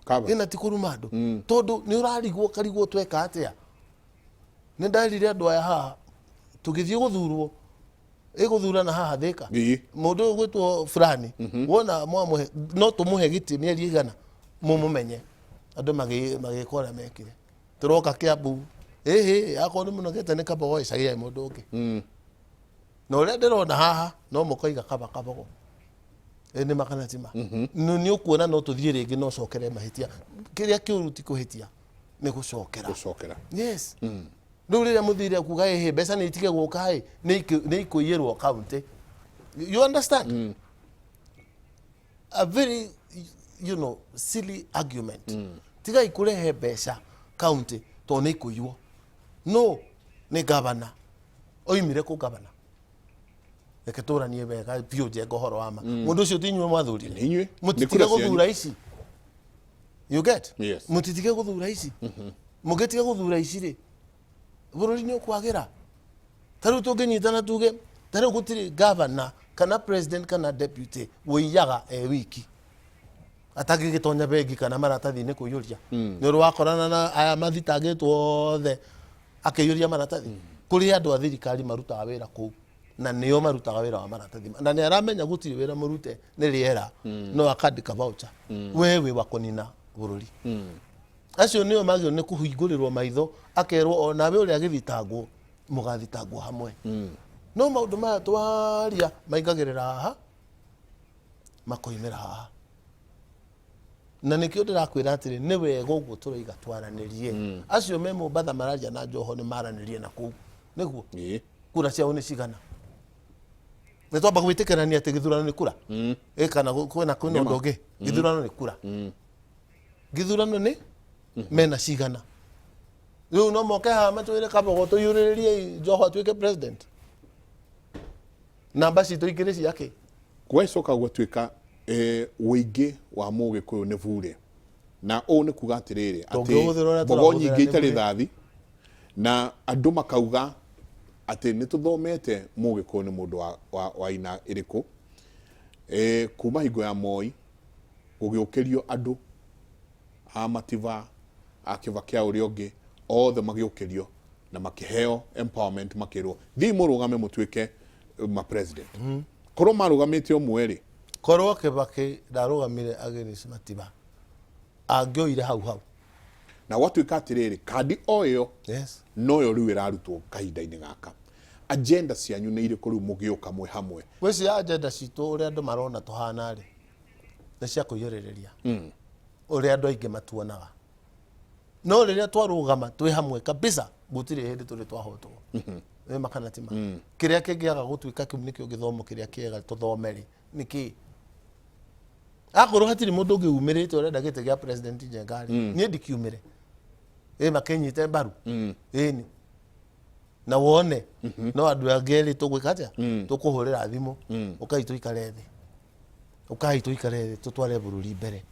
Cover. Ĩna ti kũruma andũ, tondũ nĩ ũrarigwo ũkarigwo tweka atĩa. Nĩ nderire andũ aya haha tũgĩthiĩ gũthurwo, ĩgũthurana haha Thĩka, mũndũ ũyũ gwĩtwo fulani, wona mwamũhe no tũmũhe gĩtĩ mĩeri igana mũmũmenye. Andũ magĩka ũrĩa mekire. Tũroka Kiambu, ĩhĩ, akorwo nĩ mũnogete nĩ Kabogo, ĩcagiai mũndũ ũngĩ. Na ũrĩa ndĩrona haha no mũkoiga kaba Kabogo. Ĩ nĩ makana tima nĩ ũkuona no tũthiĩ rĩngĩ no cokere mahĩtia. Kĩrĩa kĩũru ti kũhĩtia, nĩ gũcokera. Gũcokera. Yes. Rĩu rĩrĩa mũthire kuga ĩhĩ mbeca nĩ itige gũka ĩ, nĩ ikũiyĩrwo county, you understand? A very silly argument. Tigai kũrehe mbeca county tondũ nĩ ikũiywo. No nĩ gavana oimire kũ? Gavana, reke tũranie wega biũ, njenga ũhoro wa ma. Mũndũ ũcio ti inyuĩ mwathurire? Nĩ inyuĩ. Nĩ Mũtitige kura cianyu. gũthura ici, you get? Yes. Mũtitige gũthura ici. Mũngĩtiga gũthura ici rĩ, bũrũri nĩ ũkwagĩra. Ta rĩu tũngĩnyitana tuge ta rĩu gũtirĩ governor kana president kana deputy wĩiyaga e wiki atangĩgĩtonya bengi kana maratathi-inĩ kũiyũria. Nĩ ũrĩ wakorana na aya mathitangĩtwo othe akĩiyũria maratathi? Kũrĩ andũ a thirikari marutaga wĩra kũu na nĩo marutaga wĩra wa maratathi, na nĩ aramenya gũtirĩ wĩra mũrute nĩ rĩera, no akandĩka voucher. We wĩ wa kũnina bũrũri. Acio nĩo magĩrĩirwo nĩ kũhingũrĩrwo maitho, akerwo o nawe ũrĩa agĩthitangwo mũgathitangwo hamwe. No maũndũ maya twaria maingagĩrĩra haha, makoimĩra haha, na nĩkĩo ndĩrakwĩra atĩrĩ, nĩ wega ũguo tũroiga twaranĩrie. Acio me Mombatha mararia na Joho nĩ maranĩrie na kũu nĩguo kura ciao nĩ cigana. Nĩ twamba gwĩtĩkĩrania atĩ gĩthurano nĩ kura. Ĩ kana kwĩna ũndũ ũngĩ? Gĩthurano nĩ kura, gĩthurano nĩ mena cigana. Rĩu no moke haha matwĩre Kabogo tũiyũrĩrĩrie Joho atuĩke president. Namba citũ ikĩrĩ ciake. Gwacoka gwatuĩka ũingĩ wa mũgĩkũyũ nĩ bure, na ũũ nĩ kuga atĩrĩrĩ, atĩ Tũngĩhũthĩra ũrĩa mbogo tũrahũthĩra nyingĩ nĩ itarĩ bure. thathi, na andũ makauga atĩ nĩ tũthomete mũgĩkũyũ nĩ mũndũ wa ina ĩrĩkũ. Kuma hingo ya Moi gũgĩũkĩrio andũ a Matiba, a Kĩbakĩ, a ũrĩa ũngĩ, othe magĩũkĩrio na makĩheo empowerment, makĩrwo thiĩ mũrũgame mũtuĩke ma president. Korwo marũgamĩte ũmwe rĩ? Korwo Kĩbakĩ ndarũgamire against Matiba, angĩoire hau hau. Na gwatuĩka atĩrĩrĩ, kandi o ĩyo noyo rĩu ĩrarutwo kahinda-inĩ gaka. Agenda cianyu nĩ irĩkũ rĩu mũgĩũka mwĩ hamwe? Gwĩciria agenda citũ, ũrĩa andũ marona tũhana rĩ, nĩ cia kũiyũrĩrĩria ũrĩa andũ aingĩ matuonaga. No rĩrĩa twarũgama twĩ hamwe kabisa, gũtirĩ hĩndĩ tũrĩ twahotwo. Nĩ makana tima kĩrĩa kĩngĩaga gũtuĩka kĩu nĩkĩo gĩthomo kĩrĩa kĩega tũthome rĩ, nĩkĩ akorwo hatirĩ mũndũ ũngĩ umĩrĩte ũrenda gĩtĩ gĩa president Njenga rĩ, niĩ ndikiumĩre ĩ makĩnyite mbaru ĩni na wone no andũ angĩ erĩ tũgwĩka atĩa? Tũkũhũrĩra thimũ, ũkai tũikare thĩ, ũkai tũikare thĩ tũtware bũrũri mbere.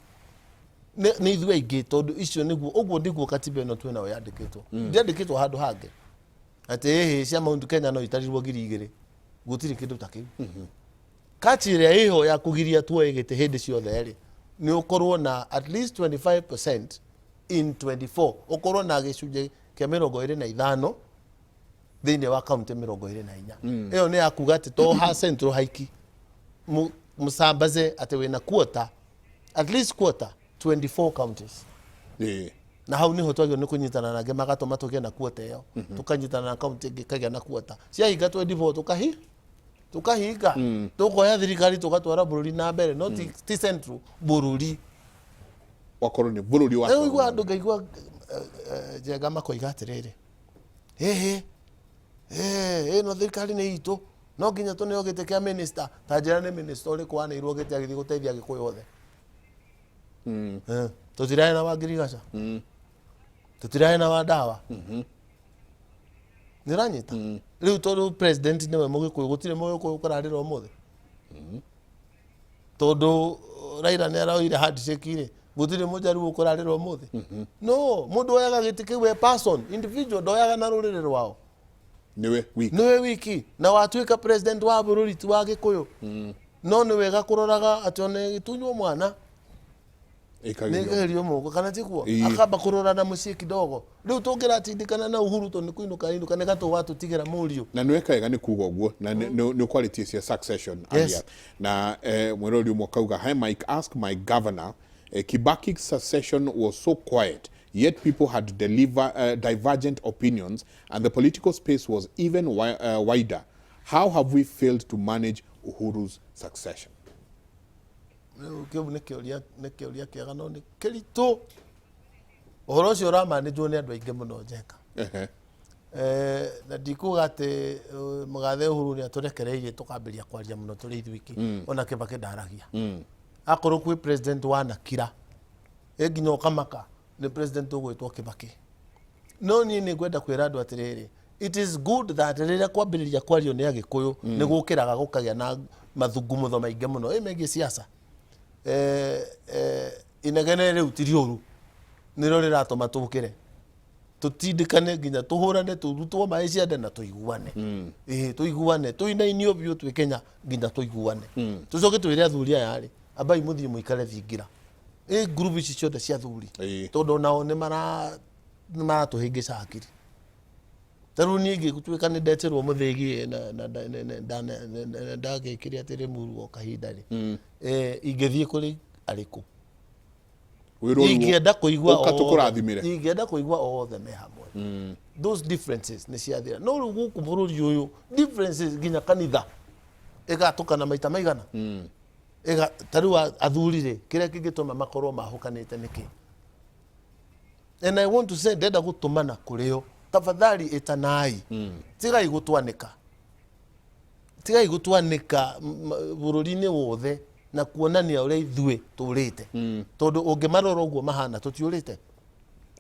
Nĩ ithuĩ aingĩ, tondũ icio nĩguo, ũguo nĩguo katiba ĩno twĩ nayo yandĩkĩtwo. Ndĩandĩkĩtwo handũ hangĩ atĩ ĩhĩ cia Mount Kenya no itarirwo 2000. Gũtirĩ kĩndũ ta kĩu. Kachi ĩrĩa ĩho ya kũgiria tuoe gĩtĩ hĩndĩ ciothe rĩ, nĩ ũkorwo na at least 25% in 24, ũkorwo na gĩcunjĩ kĩa 25 thĩinĩ wa kaunti 24. Ĩyo nĩ ya kuga atĩ to ha Central haiki mũsambaze atĩ wĩna quarter, at least quarter. 24 counties. Na hau niho twagĩrĩirwo nĩ kũnyitana na angĩ magatũma tũgĩe na quota ĩyo, tũkanyitana na kaunti ĩngĩ ĩkagĩa na quota. Ciahinga 24 tũkahinga, tũkoya thirikari tũgatwara bũrũri na mbere, no ti central bũrũri. Wakorwo nĩ bũrũri wa. Rĩu igua andũ ngaigua Njenga makoiga atĩrĩrĩ, ĩhĩ ĩno thirikari nĩ itũ, no nginya tũneo gĩtĩ kĩa minister. Ta njĩra nĩ minister ũrĩkũ waneirwo gĩtĩ agĩthiĩ gũteithia Agĩkũyũ othe? Tũtirarĩ na wa ngirigaca, tũtirarĩ na wa ndawa. Nĩ ũranyita? Rĩu tondũ president nĩwe Mũgĩkũyũ, gũtirĩ Mũgĩkũyũ ũkũrarĩra ũmũthĩ. Tondũ Raila nĩ aroire handshake rĩ, gũtirĩ Mũjaruo ũkũrarĩra ũmũthĩ. No mũndũ oyaga gĩtĩ kĩu e person, individual, ndoyaga na rũrĩrĩ rwao. Nĩwe wiki. Nĩwe wiki na watuĩka president wa bũrũri ti wa Gĩkũyũ. No nĩ wega kũroraga atĩ ona ĩgĩtunywo mwana ĩkagerio. Nĩgerio moko kana tiguo? Ĩĩ. Akamba kũrora na mũciĩ kidogo. Rĩu tũngĩratindĩkana na Uhuru tondũ nĩ kũinũka ainũka nĩ gatũ watũtigĩra mũriũ. Na nĩ weka wega nĩ kuga ũguo na nĩ ũkwarĩtie cia succession earlier. Na mwĩrori ũmwe akauga, "Hi Mike, ask my governor, Kibaki's succession was so quiet, yet people had divergent opinions and the political space was even wider. How have we failed to manage Uhuru's succession?" Rĩu kĩu nĩ kĩũria kĩega no nĩ kĩritũ. Ũhoro ũcio ũramanĩjwo nĩ andũ aingĩ mũno, Njenga. Na ndikuga atĩ mũgathe Uhuru nĩ atũrekereirie tũkambĩrĩria kwaria mũno tũrĩ ithuiki. Ona Kibaki ndaragia. Akorwo kwĩ president wanakira ĩ nginya ũkamaka nĩ president ũgwĩtwo Kibaki. No niĩ nĩ ngwenda kwĩra andũ atĩrĩrĩ, it is good that rĩrĩa kwambĩrĩria kwario nĩ Agĩkũyũ, nĩ gũkĩraga gũkagĩa na mathungumutho maingĩ mũno ĩ megiĩ siasa. Inegene rĩu ti rĩũru, nĩrĩo rĩratũma tũkĩre tũtindĩkane nginya tũhũrane, tũrutwo maĩ ciande na tũiguane. Ĩĩ, tũiguane, tũinainio biũ twĩ Kenya nginya tũiguane. Tũcoke twĩre athuri aya rĩ, ambai mũthiĩ mũikare thingira ĩ ngurubu ici ciothe cia athuri, tondũ onao nĩ maratũhĩngĩca hakiri. Ta rĩu niĩ ingĩtuĩka nĩ ndetĩrwo mũthĩgi na ndagĩkire atĩ Rĩmuru o kahinda rĩ, ingĩthiĩ kũrĩ arĩkũ? Wĩrwo rĩu Ingĩenda kũigua ũka tũkũrathimĩre. Ingĩenda kũigua othe me hamwe, those differences nĩ ciathira. No rĩu gũkũ bũrũri ũyũ differences nginya kanitha ĩgatũkana maita maigana. Ta rĩu athuri rĩ, kĩrĩa kĩngĩtũma makorwo mahũkanĩte nĩkĩ? And I want to say, ndenda gũtũmana kũrĩ o, tafadhali ĩtanai, tigai gũtwanĩka, tigai gũtwanĩka bũrũri-inĩ wothe na kuonania ũrĩa ithuĩ tũrĩte, tondũ ũngĩmarora ũguo mahana tũtiũrĩte.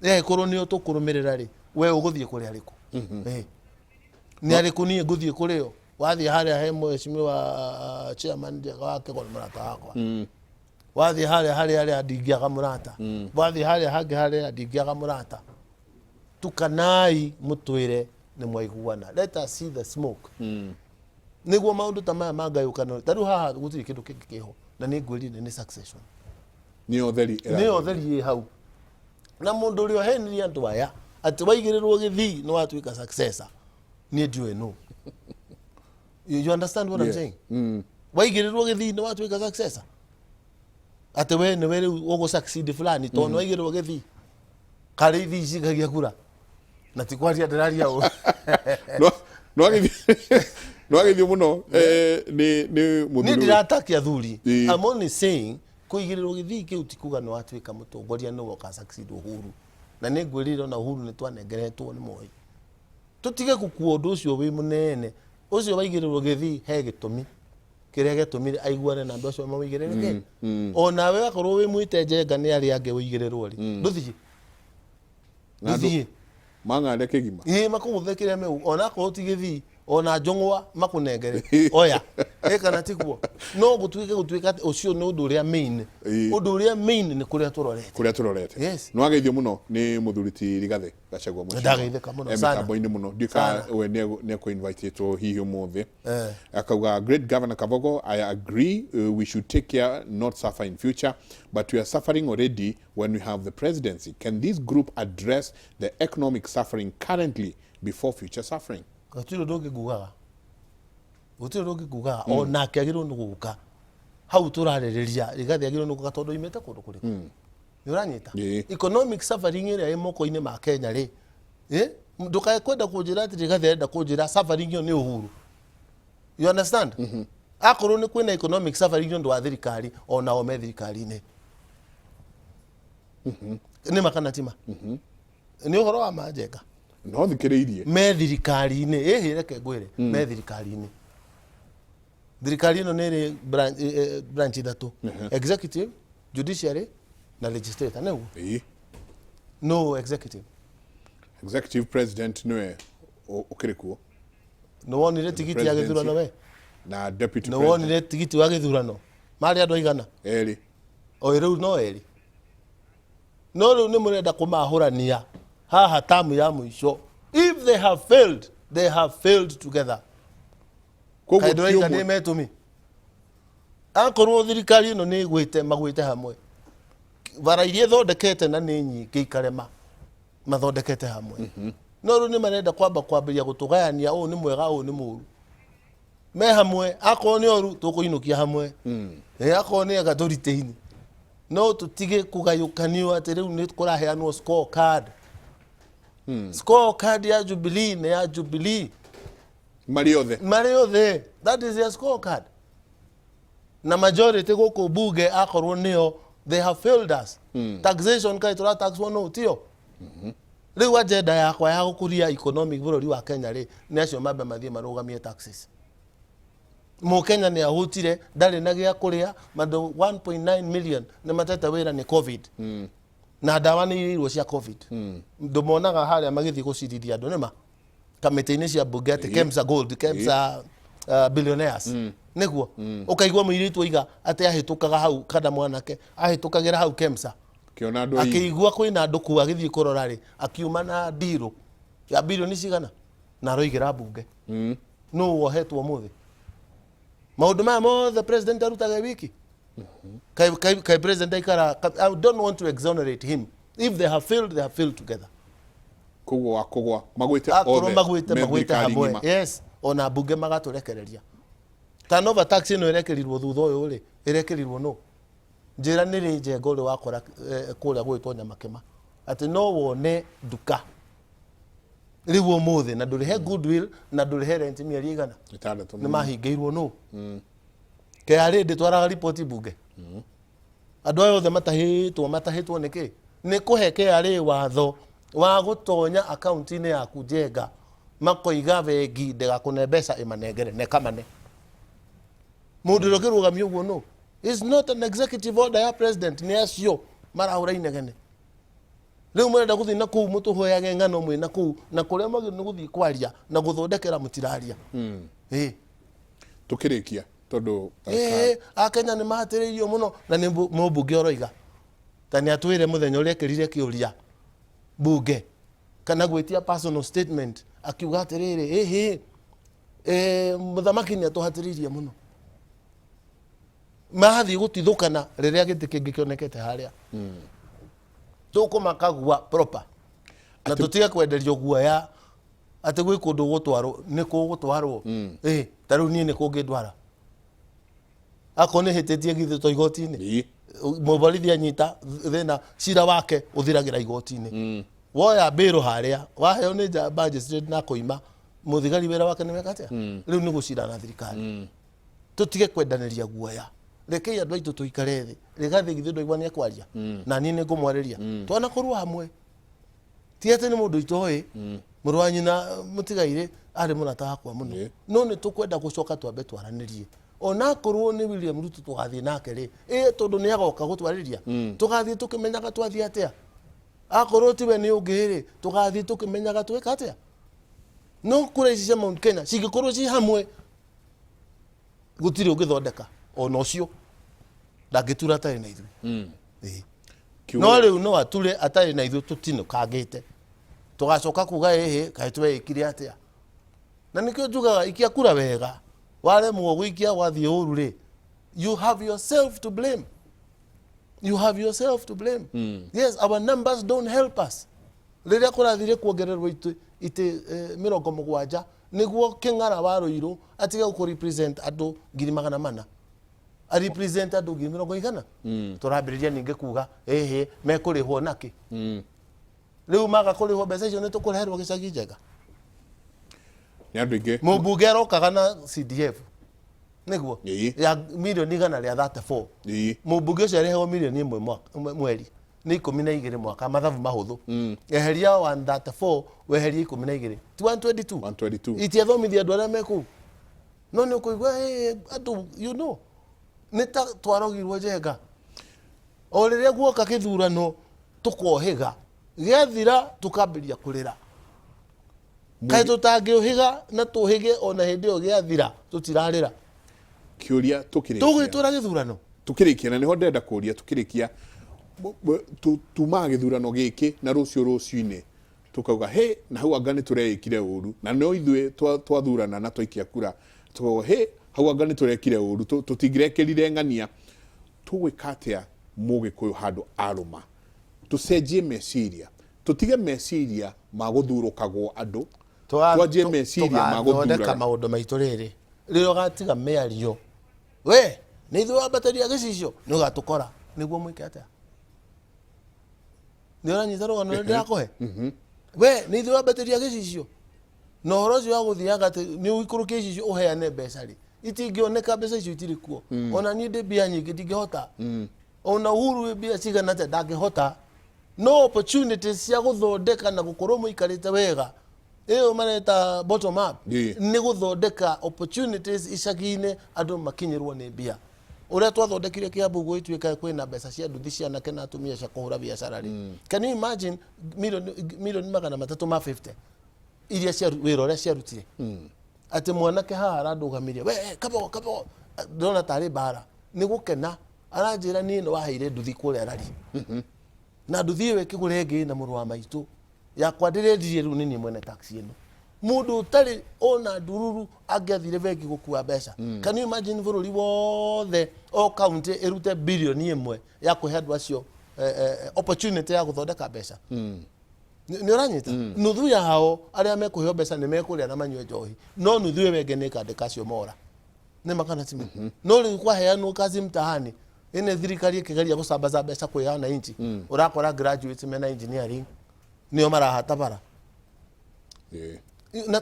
Ĩkorwo nĩo tũkũrũmĩrĩra rĩ, we ũgũthiĩ kũrĩ arĩkũ? Nĩ arĩkũ niĩ ngũthiĩ kũrĩ o? Wathiĩ harĩa he mheshimiwa chairman Njega wa Kĩgo nĩ mũrata wakwa. Wathiĩ harĩa harĩa harĩa ndingĩaga mũrata. Wathiĩ harĩa hangĩ harĩa ndingĩaga mũrata. Tukanai mũtwĩre nĩ mwaiguana. Let us see the smoke nĩguo maũndũ ta maya mangayũkano. Ta rĩu haha gũtirĩ kĩndũ kĩngĩ kĩho na nĩ ngwĩrire nĩ succession. Nĩyo theri. Nĩyo theri ĩ hau na mũndũ ũrĩa ũhenirie andũ aya atĩ waigĩrĩrwo gĩthii nĩ watuĩka successor, niĩ ndiũĩ nũ. You understand what I'm saying? Waigĩrĩrwo gĩthii nĩ watuĩka successor, atĩ we nĩwe rĩu ũgũ succeed fulani tondũ nĩ waigĩrĩrwo gĩthii. Karĩ ithii cikagia kura na ti kwaria ndĩraria ũ. No agĩthiĩ mũno nĩ Niĩ mũthuri. Ndirataki athuri. I'm only saying kũigĩrĩrwo gĩthii kĩu ti kuga nĩ watuĩka mũtongoria nĩwe ũka succeed Uhuru. Na nĩ ngwĩrire ona Uhuru nĩ twanengeretwo nĩ Moi, tũtige gũkua ũndũ ũcio wĩ mũnene. Ũcio waigĩrĩrwo gĩthii he gĩtũmi kĩrĩa gĩatũmire aiguane na andũ acio mamũigĩrĩre kĩ. Onawe akorwo wĩ mwĩte Njenga nĩ arĩa angĩ ũigĩrĩrwo rĩ, ndũthiĩ. Na Ndũthiĩ. Mang'ande kĩgima. Ĩĩ, makũgũthe kĩrĩa meu ona akorwo ti gĩthii ona njũng'wa makũnengere oya ĩ kana tiguo. No gũtuĩke atĩ ũcio nĩ ũndũ ũrĩa main. Ũndũ ũrĩa main nĩ kũrĩa tũrorete. Kũrĩa tũrorete. Yes. Nĩ wageithio mũno nĩ mũthuri ti Rigathĩ Gachagua mheshimiwa. Ndageithĩka mũno sana. Mĩtambo-inĩ mũno ndiũĩ Sana. kana we nĩ ekũ-invitĩtwo hihi ũmũthĩ. Akauga, "Great Governor Kabogo, I agree, we should take care not suffer in future, but we are suffering already when we have the presidency. Can this group address the economic suffering currently before future suffering?" Gũtirĩ ũndũ ũngĩ ngugaga, gũtirĩ ũndũ ũngĩ ngugaga. Onake agĩrĩirwo nĩ gũka hau tũrarĩrĩria. Rigathĩ agĩrĩirwo nĩ gũka tondũ oimĩte kũndũ kũrĩkũ? Nĩ ũranyita? Ĩĩ. Economic suffering ĩrĩa ĩ moko-inĩ ma Kenya rĩ, ndũkae kwenda kũnjĩra atĩ Rigathi arenda kũnjĩra suffering ĩyo nĩ Uhuru. You understand? Akorwo nĩ kwĩna economic suffering nĩ ũndũ wa thirikari, onao me thirikari-inĩ. Nĩ ma kana ti ma? Nĩ ũhoro wa ma, Njenga. No thikĩrĩirie. Me thirikari-inĩ. Ĩhĩ, reke ngwĩre, me thirikari-inĩ. Thirikari ĩno nĩ ĩrĩ branch ithatũ: executive, judiciary na legislator, nĩguo? Ĩĩ. No executive. Executive president nĩwe ũkĩrĩ kuo. Nĩ wonire tigiti ya gĩthurano we? Na deputy Nĩ president. wonire tigiti wa gĩthurano marĩ andũ aigana? Erĩ. O rĩu no erĩ, no rĩu nĩ mũrenda kũmahũrania haha tamu ya mũico. If they have failed, they have failed together. Koguo Kaĩ ti ndũraiga ũmwe. nĩ metũmi akorwo thirikari ĩno nĩ ĩgwĩte, magwĩte hamwe. Bara iria ĩthondekete na nĩ nyingĩ ikarema, mathondekete hamwe. No rĩu nĩ marenda kwamba kwambĩrĩria gũtũgayania, ũũ nĩ mwega, ũũ nĩ mũũru. Me hamwe, akorwo nĩ oru tũkũinũkia hamwe. Akorwo nĩ ega tũritĩini, no tũtige kũgayũkanio atĩ rĩu nĩ kũraheanwo score card. Score card ya Jubilee nĩ ya Jubilee. Marĩ othe. Marĩ othe, that is their scorecard. Na majority gũkũ bunge akorwo nĩo, they have failed us. Taxation, kaĩ tũrataxwo no tio? Rĩu agenda yakwa ya gũkũria economic bũrũri wa Kenya rĩ, nĩ acio mambe mathiĩ marũgamie taxes. Mũkenya nĩ ahũtire, ndarĩ na gĩa kũrĩa. Mandũ 1.9 million nĩ matete wĩra nĩ COVID, na ndawa nĩ irĩirwo cia COVID. Ndũmonaga harĩa magĩthiĩ gũcirithia andũ nĩma kamĩtĩ-inĩ cia mbunge atĩ Kemsa Gold, Kemsa billionaires. Nĩguo ũkaigua mũirĩtu oiga atĩ ahĩtũkaga hau, kana mwanake ahĩtũkagĩra hau Kemsa, kĩona andũ aingĩ. Akĩigua kwĩna andũ kuu, agĩthiĩ kũrora rĩ, akiuma na ndirũ ya bilioni cigana na aroigĩra mbunge. Nũ wohetwo ũmũthĩ? Maũndũ maya mothe president arutaga e wiki. Kai president aikara. I don't want to exonerate him. If they have failed, they have failed together. Koguo wa kũgwa magwĩte Akorwo othe magwĩte, me magwĩte thirikari hamwe. ng'ima. Yes, ona mbunge magatũrekereria. Turnover tax ĩno ĩrekĩrirwo thutha ũyũ rĩ, ĩrekĩrirwo no njĩra nĩ rĩ, Njenga, ũrĩ wakora kũrĩa gwĩtwo Nyamakĩma atĩ no wone nduka rĩu ũmũthĩ na ndũrĩhe goodwill na ndũrĩhe rent mĩeri igana 6. Nĩ mahingĩirwo no KRA ndĩtwaraga riboti mbunge. Andũ aya othe matahĩtwo, matahĩtwo nĩ kĩ? Nĩ kũhe KRA watho wa gũtonya akaunti-inĩ yaku, Njenga, makoiga bengi ndĩgakũne mbeca, ĩmanengere na ĩkamane. Mũndũ ũrĩa ũkĩrũgamia ũguo no is not an executive order ya president. Nĩ acio marahũra inegene. Rĩu mũrenda gũthiĩ na kũu mũtũhoyage ng'ano mwĩ na kũu, na kũrĩa mwagĩrĩirwo nĩ gũthiĩ kwaria na gũthondekera mũtiraria. Ĩĩ. Tũkĩrĩkia tondũ Ĩĩ, akenya nĩ mahatĩrĩirio mũno na nĩ mũmbunge ũroiga ta nĩ atwĩre mũthenya ũrĩa ekĩrire kĩũria bunge kana gwĩtia personal statement, akiuga atĩrĩrĩ, ĩhĩ, mũthamaki nĩ atũhatĩrĩirie mũno. Mathiĩ gũtithũkana rĩrĩa gĩtĩ kĩngĩ kĩonekete harĩa tũkũmakagua proper na tũtige kwenderio guoya atĩ gwĩ kũndũ gũtwarwo nĩ kũgũtwarwo. Ĩ ta rĩu niĩ nĩ kũngĩndwara akorwo nĩ hĩtĩtie? Githĩ to igoti-inĩ? Ĩĩ. Mũborithi anyita thĩna, cira wake ũthiragĩra igoti-inĩ. Woya mbĩrũ harĩa waheo nĩ magistrate na kũima mũthigari, wĩra wake nĩ weka atĩa? Rĩu nĩ gũcira na thirikari. Tũtige kwendanĩria guoya. Rekei andũ aitũ tũikare thĩ. Rĩgathĩ githĩ ndwaigua nĩ ekwaria? Na niĩ nĩ ngũmwarĩria twanakorwo hamwe. Ti atĩ nĩ mũndũ itoĩ, mũrũ wa nyina mũtigairĩ arĩ mũrata wakwa mũno. No nĩ tũkwenda gũcoka twambe twaranĩrie, onakorwo nĩ William Ruto tũgathiĩ nake rĩ, ĩ tondũ nĩ agoka gũtwarĩria, tũgathiĩ tũkĩmenyaga twathiĩ atĩa. Akorwo tiwe nĩ ũngĩ rĩ, tũgathiĩ tũkĩmenyaga twĩka atĩa. No kura ici cia Mount Kenya cingĩkorwo ci hamwe, gũtirĩ ũngĩthondeka ona ũcio ndangĩtura atarĩ na ithuĩ. Ĩĩ. No rĩu no ature atarĩ na ithuĩ, tũtinũkangĩte, tũgacoka kuga ĩhĩ, kaĩ tweĩkire atĩa? Na nĩkĩo njugaga ikia kura wega. Waremwo gũikia, wathiĩ ũru rĩ, you have yourself to blame. You have yourself to blame. Yes, our numbers don't help us. Rĩrĩa kũrathire kuongererwo itĩ 70 nĩguo kĩng'ara wa Rũirũ atige gũkũ represent andũ 400,000. A represent andũ 40,000 igana. Tũrambĩrĩria ningĩ kuga ĩhĩ mekũrĩhwo nakĩ. Rĩu maga kũrĩhwo mbeca icio nĩ tũkũreherwo gĩcagi njega. Nĩ andũ aingĩ. Mũmbunge arokaga na CDF nĩguo ya milioni 134. Mũmbunge ũcio arĩhagwo milioni 1 mweri, nĩ 12 mwaka, mathabu mahũthũ. Eheria 134 weherie 12, ti 122? 122. Itiathomithia andũ arĩa me kũu, no nĩ ũkũigua andũ nĩ ta twarogirwo njenga. O rĩrĩa guoka gĩthurano tũkohĩga, gĩathira tũkambĩria kũrĩra. Kaĩ tũtangĩũhĩga na tũhĩge ona hĩndĩ ĩyo gĩathira tũtirarĩra? Kĩũria tũkĩrĩkia. Tũgwĩtwara gĩthurano. Tukĩrĩkia, na nĩho ndĩrenda kũria tukĩrĩkia, tumaga gĩthurano gĩkĩ na rũciũ rũciinĩ tukauga he na hau anga nĩ tũreĩkire ũru, na no ithuĩ twathurana na twaikia kura, tukauga he hau anga nĩ tũrekire ũru, tũtingĩrekĩrire ng'ania. Tũgwĩka atĩa mũgĩkũyũ handũ arũma? Tũcenjie meciria, tũtige meciria ma gũthurũkagwo andũ, twanjie meciria ma tũgathondeka gũthuraga. Maũndũ maitũ rĩrĩ rĩrĩa ũgatiga mĩario we nĩ ithuĩ wambatĩria gĩcicio nĩ ũgatũkora nĩguo mwĩke atĩa. Nĩ ũranyita rũgano rũrĩa ndĩrakũhe? We nĩ ithuĩ wambatĩria gĩcicio, na ũhoro ũcio wa gũthiaga atĩ nĩ ũikũrũkie icicio ũheane mbeca rĩ, itingĩoneka, mbeca icio itirĩ kuo. Ona niĩ ndĩ mbia nyingĩ ndingĩhota, ona Uhuru wĩ mbia cigana atĩa ndangĩhota. No opportunities cia gũthondeka na gũkorwo mũikarĩte wega, ĩyo mareta bottom up, nĩ gũthondeka opportunities icagi-inĩ andũ makinyĩrwo nĩ mbia. Ũrĩa twathondekire Kiambu gũgĩtuĩka kwĩna mbeca cia nduthi cia anake na atumia cia kũhũra biacara rĩ, can you imagine milioni 350 iria cia wĩra ũrĩa ciarutire, atĩ mwanake haha arandũgamirie, we Kabogo, Kabogo, ndĩrona tarĩ mbara, nĩ gũkena aranjĩra niĩ nĩ waheire nduthi kũrĩa rari na nduthi ĩyo ĩkĩgũra ĩngĩ na mũrũ wa maitũ yakwa ndĩrendirie, rĩu nĩ niĩ mwene taxi ĩno. Mũndũ ũtarĩ ona ndururu angĩathire bengi gũkua mbeca. Can you imagine bũrũri wothe o county ĩrute bilioni 1 ya kũhe andũ acio opportunity ya gũthondeka mbeca? Nĩ ũranyita? Nuthu yao arĩa mekũheo mbeca nĩ mekũrĩa na manyue njohi, no nuthu ĩyo ĩngĩ nĩ ĩkandĩka acio mora nĩ makana timo. No rĩu kwaheanwo kazi mtaani ĩne thirikari ĩkĩgeria gũcambaza mbeca kwĩ wananchi, ũrakora graduates mena engineering nĩo marahata bara.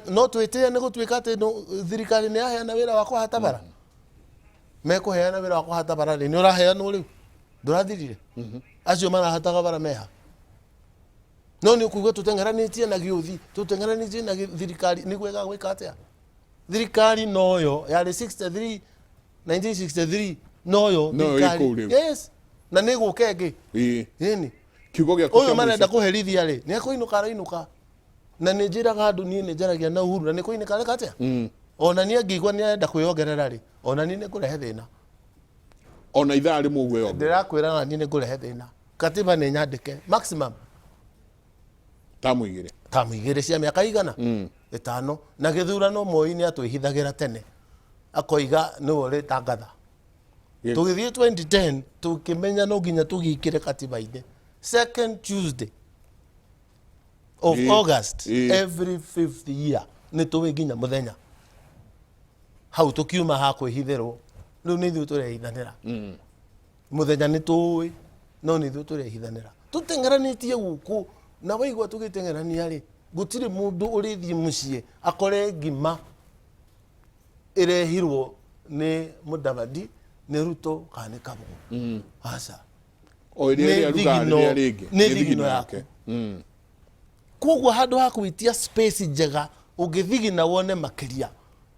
No twĩtĩe nĩ gũtuĩka atĩ thirikari nĩ yaheana wĩra wa kũhata bara, mekũheana wĩra wa kũhata bara rĩ, nĩ ũraheanwo rĩu ndũrathirire, acio marahataga bara meha? No nĩ ũkũigua tũteng'eranĩtie na gĩũthi, tũteng'eranĩtie na thirikari nĩguo ĩgagwĩka atĩa. Thirikari noyo yarĩ 63, 1963 noyo. Noyo ĩ thirikari kũu rĩu. Yes, na nĩ gũka ĩngĩ. Ĩni. Kiugo gĩaku ũyũ kĩa marenda mũico. Kũherithia rĩ, nĩ ekũinũka, arainũka, na nĩ njĩraga andũ niĩ nĩ njaragia na Uhuru na nĩ kũinũka areka atĩa. Ona niĩ angĩigua nĩ arenda kwĩyongerera rĩ, ona niĩ nĩ ngũrehe thĩna. Ona ithaa rĩmwe ũguo yongerera. Ndĩrakwĩra na niĩ nĩ ngũrehe thĩna. Katiba nĩ nyandĩke maximum tamu 2. Tamu 2 cia mĩaka 500. Na gĩthurano Moi nĩ atwĩhithagĩra tene akoiga nĩwe ũrĩtangatha. Tũgĩthiĩ 2010 tũkĩmenya no nginya tũgĩkĩre katiba-inĩ second Tuesday of August every fifth year, nĩ tũĩ nginya mũthenya hau tũkiuma ha kwĩhithĩrwo. Rĩu nĩ ithuĩ tũrehithanĩra mũthenya, nĩ tũĩ, no nĩ ithuĩ tũrehithanĩra tũteng'eranĩtie gũkũ. Na waigua tũgĩteng'erania rĩ, gũtirĩ mũndũ ũrĩthiĩ mũciĩ akore ngima ĩrehirwo nĩ Mũdavadi, nĩ Ruto kana nĩ Kabogo, aca. O ĩrĩa Nĩ ĩrĩa arugaga rĩrĩa rĩngĩ. Nĩ thigino yaku. Koguo handũ ha gwĩtia space njega ũngĩthigina wone makĩria,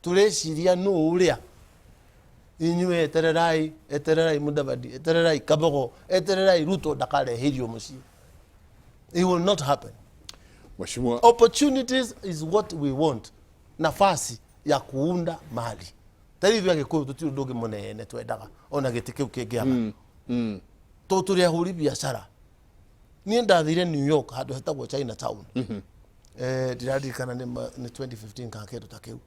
tũreciria nũ ũrĩa. Inyuĩ etererai, etererai Mudavadi, etererai Kabogo, etererai Ruto ndakarehe irio mũciĩ. It will not happen. Mheshimiwa. Opportunities is what we want, nafasi ya kuunda mali. Tarä ithuĩ Agĩkũyũ tũtirĩ ũndũ ũngĩ mũnene twendaga ona gĩtĩ kĩu kĩngĩaga, tondũ tũrĩ ahũri biacara. Niĩ ndathire New York handũ hetagwo Chinatown, ndiraririkana nĩ 2015 kana kĩndũ ta kĩu.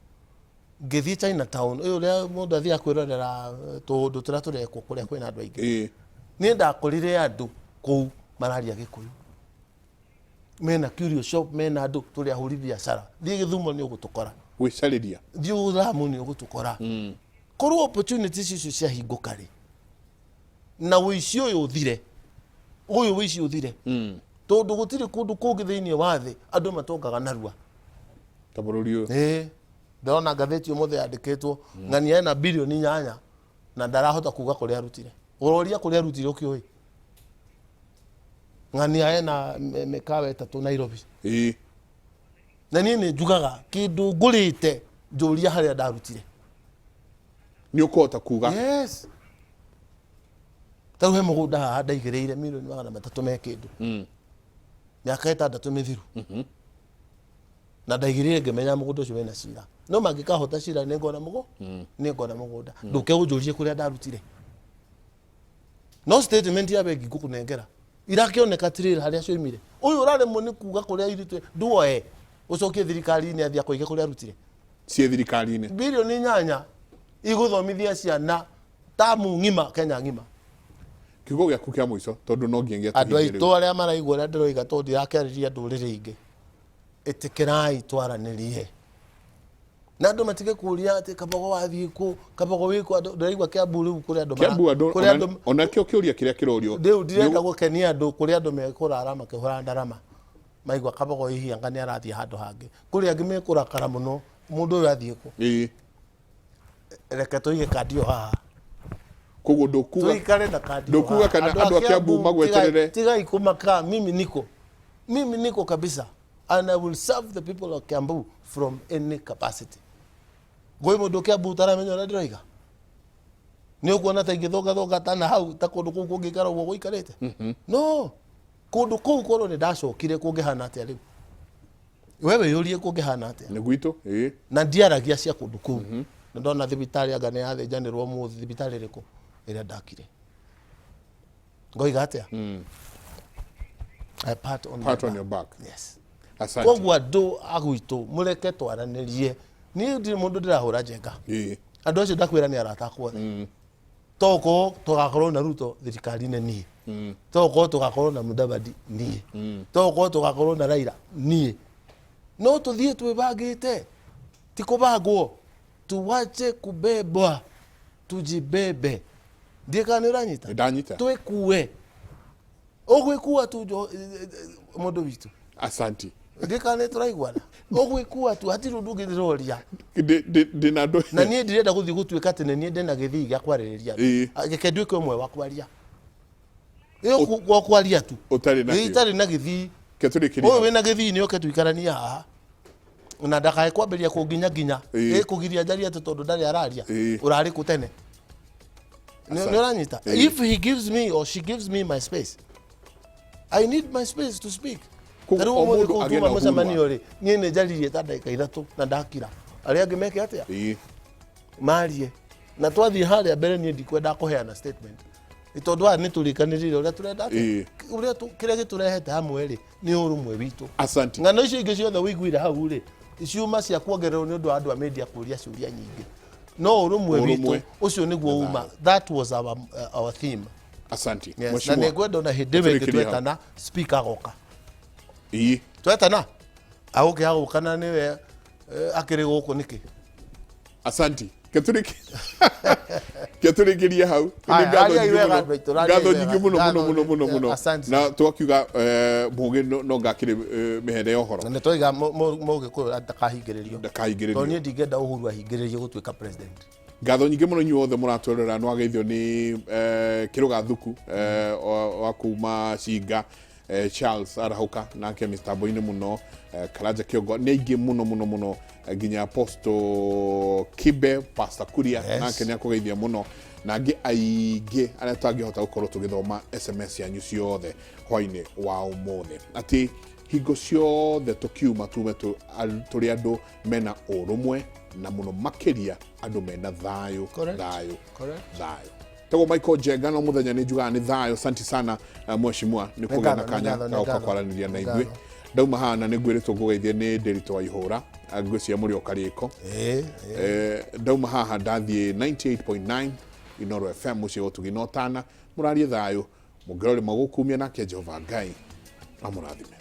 Ngĩthiĩ Chinatown ũyũ ũrĩa mũndũ athiaga kwĩrorera tũũndũ tũrĩa tũrekwo kũrĩa kwĩna andũ aingĩ. Niĩ ndakorire andũ kũu mararia Gĩkũyũ, mena curio shop, mena andũ, tũrĩ ahũri biacara. Thiĩ Gĩthumo nĩ ũgũtũkora. Gwĩcarĩria. Thiĩ Lamu nĩ ũgũtũkora. Korwo opportunities icio ciahingũka rĩ, na ũici ũyũ ũthire, ũyũ ũici ũthire, tondũ gũtirĩ kũndũ kũngĩ thĩinĩ wa thĩ andũ matongaga narua ta bũrũri ũyũ. Ĩĩ, ndĩrona ngathĩti ũmũthĩ yandĩkĩtwo ng'ania ena bilioni 8 na ndarahota kuga kũrĩa arutire. Ũroria kũrĩa arutire ũkĩũĩ? Ng'ania ena mĩkawa 3 Nairobi. Na niĩ nĩ njugaga kĩndũ ngũrĩte njũria harĩa ndarutire. Nĩ ũkũhota kuga? Yes. Ta rĩu he mũgũnda haha ndaigĩrĩire milioni 300 me kĩndũ mĩaka 6 mĩthiru, na ndaigĩrĩire ngĩmenya mũgũnda ũcio wĩna cira, no mangĩkahota cira nĩ ngona mũgũ nĩ ngona mũgũnda. Ndũke ũnjũrie kũrĩa ndarutire, no statement ya bengi ngũkũnengera irakĩoneka tirĩrĩ harĩa cioimire. Ũyũ ũraremwo nĩ kuga kũrĩa irutire, nduoe ũcokie thirikari-inĩ athiĩ akoige kũrĩa arutire. Ciĩ thirikari-inĩ. Bilioni 8 igũthomithia ciana tamu ng'ima, Kenya ng'ima. Kiugo gĩaku kĩa mũico, tondũ no nginya andũ tũhingie aitũ rĩu. Arĩa maraigua ũrĩa ndĩroiga, tondũ ndirakĩarĩria ndũrĩrĩ ingĩ, ĩtĩkĩrai twaranĩrie na andũ matige kũria atĩ Kabogo wathiĩ kũ, Kabogo wĩ kũ. Andũ ndĩraigua Kĩambu rĩu kũrĩ andũ Kĩambu andũ kũrĩ andũ onakĩo kĩũria kĩrĩa kĩrorio. Rĩu ndirenda gũkenia andũ. Kũrĩ andũ mekũrara makĩhũra ndarama maigua Kabogo ihianga nĩ arathiĩ handũ hangĩ. Kũrĩ angĩ mekũrakara mũno, mũndũ ũyũ athiĩ kũ? Reke tũige kandi ĩyo haha. Koguo ndũkuga Tuikare na kandi ĩyo ndũkuga haha. kana andũ a Kiambu magweterere. Tigai kumaka, mimi niko kabisa and I will serve the people of Kiambu from any capacity. Gwĩ mũndũ Kiambu ũtaramenya ũrĩa ndĩroiga? Nĩ ũkuona ta ingĩthongathonga tana hau ta kũndũ kũu kũngĩikara ũguo gũikarĩte? No kũndũ kũu korwo nĩ ndacokire kũngĩhana atĩa rĩu? We wĩyũrie kũngĩhana atĩa. Nĩ gwitũ, ĩĩ. Na ndiaragia cia kũndũ kũu. Nĩ ndona thibitarĩ anga nĩ yathĩnjanĩrwo ũmũthĩ, thibitarĩ ĩrĩkũ ĩrĩa ndakire? Ngoiga atĩa? I pat on Pat my on your back. Yes. Asante. Koguo andũ a gwitũ, mũreke twaranĩrie. Niĩ ndirĩ mũndũ ndĩrahũra njenga. Andũ acio ndakwĩra nĩ arata akwa othe. Tokorwo tũgakorwo na Ruto thirikari-inĩ, niĩ. Tokorwo tũgakorwo na Mudavadi, niĩ. Tokorwo tũgakorwo na Raila, niĩ. No tũthiĩ twĩbangĩte, ti kũbangwo. Tuwache kubebwa, tujibebe. Ndiĩ kana nĩ ũranyita. Ndanyita. Twĩkue ũgwĩkua tu mũndũ witũ. Asanti. Ndiĩ kana nĩ tũraiguana. Ũgwĩkua tu, hatirĩ ũndũ ũngĩ ndĩroria. Ndĩna andũ. Na niĩ ndirenda gũthiĩ gũtuĩka atĩ nĩ niĩ ndĩna gĩthii gĩa kwarĩrĩria andũ. Reke nduĩke ũmwe wa kwaria. Ĩyo wa kwaria tu. Ũtarĩ nakĩo. Ĩĩ, itarĩ na gĩthii. Ke tũrĩkĩrie Ũyũ hau. Wĩna gĩthii nĩ oke tũikaranie haha na ndakae kwambĩrĩria kũnginya nginya kũgiria njarie atĩ tondũ ndarĩ araria. Ũrarĩ kũ tene? Asante. Nĩ ũranyita? If he gives me or she gives me my space, I need my space to speak. Koguo Ta rĩu o ũmũthĩ mũndũ kũu agĩe tuma na uhuru mũcemanio rĩ, niĩ nĩ njaririe ta ndagĩka 3 na ndakira, arĩa angĩ meke atĩa? Marie. Na twathiĩ harĩa mbere, niĩ ndikwenda kũheana statement. Nĩ tondũ aya nĩ tũrĩkanĩrĩire ũrĩa tũrenda atĩa? Ũrĩa kĩrĩa gĩtũrehete hamwe rĩ, nĩ ũrũmwe witũ. Asante. Ng'ano icio ingĩ ciothe ũiguire hau rĩ, ciuma cia kuongererwo nĩ ũndũ wa andũ a media kũria ciũria nyingĩ, no ũrũmwe witũ Ũrũmwe. ũcio nĩguo uma. That was our theme. Asante. Yes. Na Mheshimiwa. nĩ ngwenda ona hĩndĩ ĩyo ĩngĩ Tũrĩkĩrie hau. twetana, speaker agoka. Twetana agũke agũka na nĩwe akĩrĩ gũkũ nĩkĩ? Asanti. Ketũrĩkĩrie hau. Nĩ Haya, ngatho rariai nyingĩ wega, mũno. andũ aitũ, rariai Ngatho wega. nyingĩ mũno mũno Ngatho mũno mũno mũno. Asante. Na twakiuga mũgĩ no ngakĩrĩ mĩhere ya ũhoro. Na nĩ twaiga mũgĩkũyũ ndakahingĩrĩrio. Ndakahingĩrĩrio. Tondũ niĩ ndingĩenda Uhuru ahingĩrĩrio gũtuĩka president. Ngatho nyingĩ mũno inyuĩ othe mũratwerera. Nĩ wageithio nĩ Kĩrũga Thuku wa kuma Cinga, Charles Arahũka nake mĩtambo-inĩ mũno, Karanja Kĩongo, nĩ aingĩ mũno mũno mũno, nginya Apostle Kibe, Pastor Kuria. Nake nĩ akũgeithia mũno na angĩ aingĩ arĩa tũtangĩhota gũkorwo tũgĩthoma SMS yanyu ciothe hwainĩ wa ũmũthĩ, atĩ hingo ciothe tũkiuma tume tũrĩ andũ mena ũrũmwe na mũno makĩria andũ mena thayũ. Correct. Thayũ. Correct. Thayũ. Tagwo Michael Njenga, no mũthenya nĩ njugaga nĩ thayũ. Asanti sana, mheshimiwa, nĩ kũgĩa na ngatho, nĩ kanya ngatho, nĩ ga gũka ngatho. kwaranĩria na Nĩ ithuĩ. ngatho. Ndauma haha na nĩ ngwĩrĩtwo ngũgeithie nĩ Ndĩritũ wa Ihũra, ngwĩciria mũrĩ o karĩko. Ĩĩ. Ndauma haha ndathiĩ 98.9 Inoro FM, mũciĩ wa ũtugi na ũtana. Mũrarie thayũ, mũngĩrorĩma gũkumia nake Jehova Ngai amũrathime.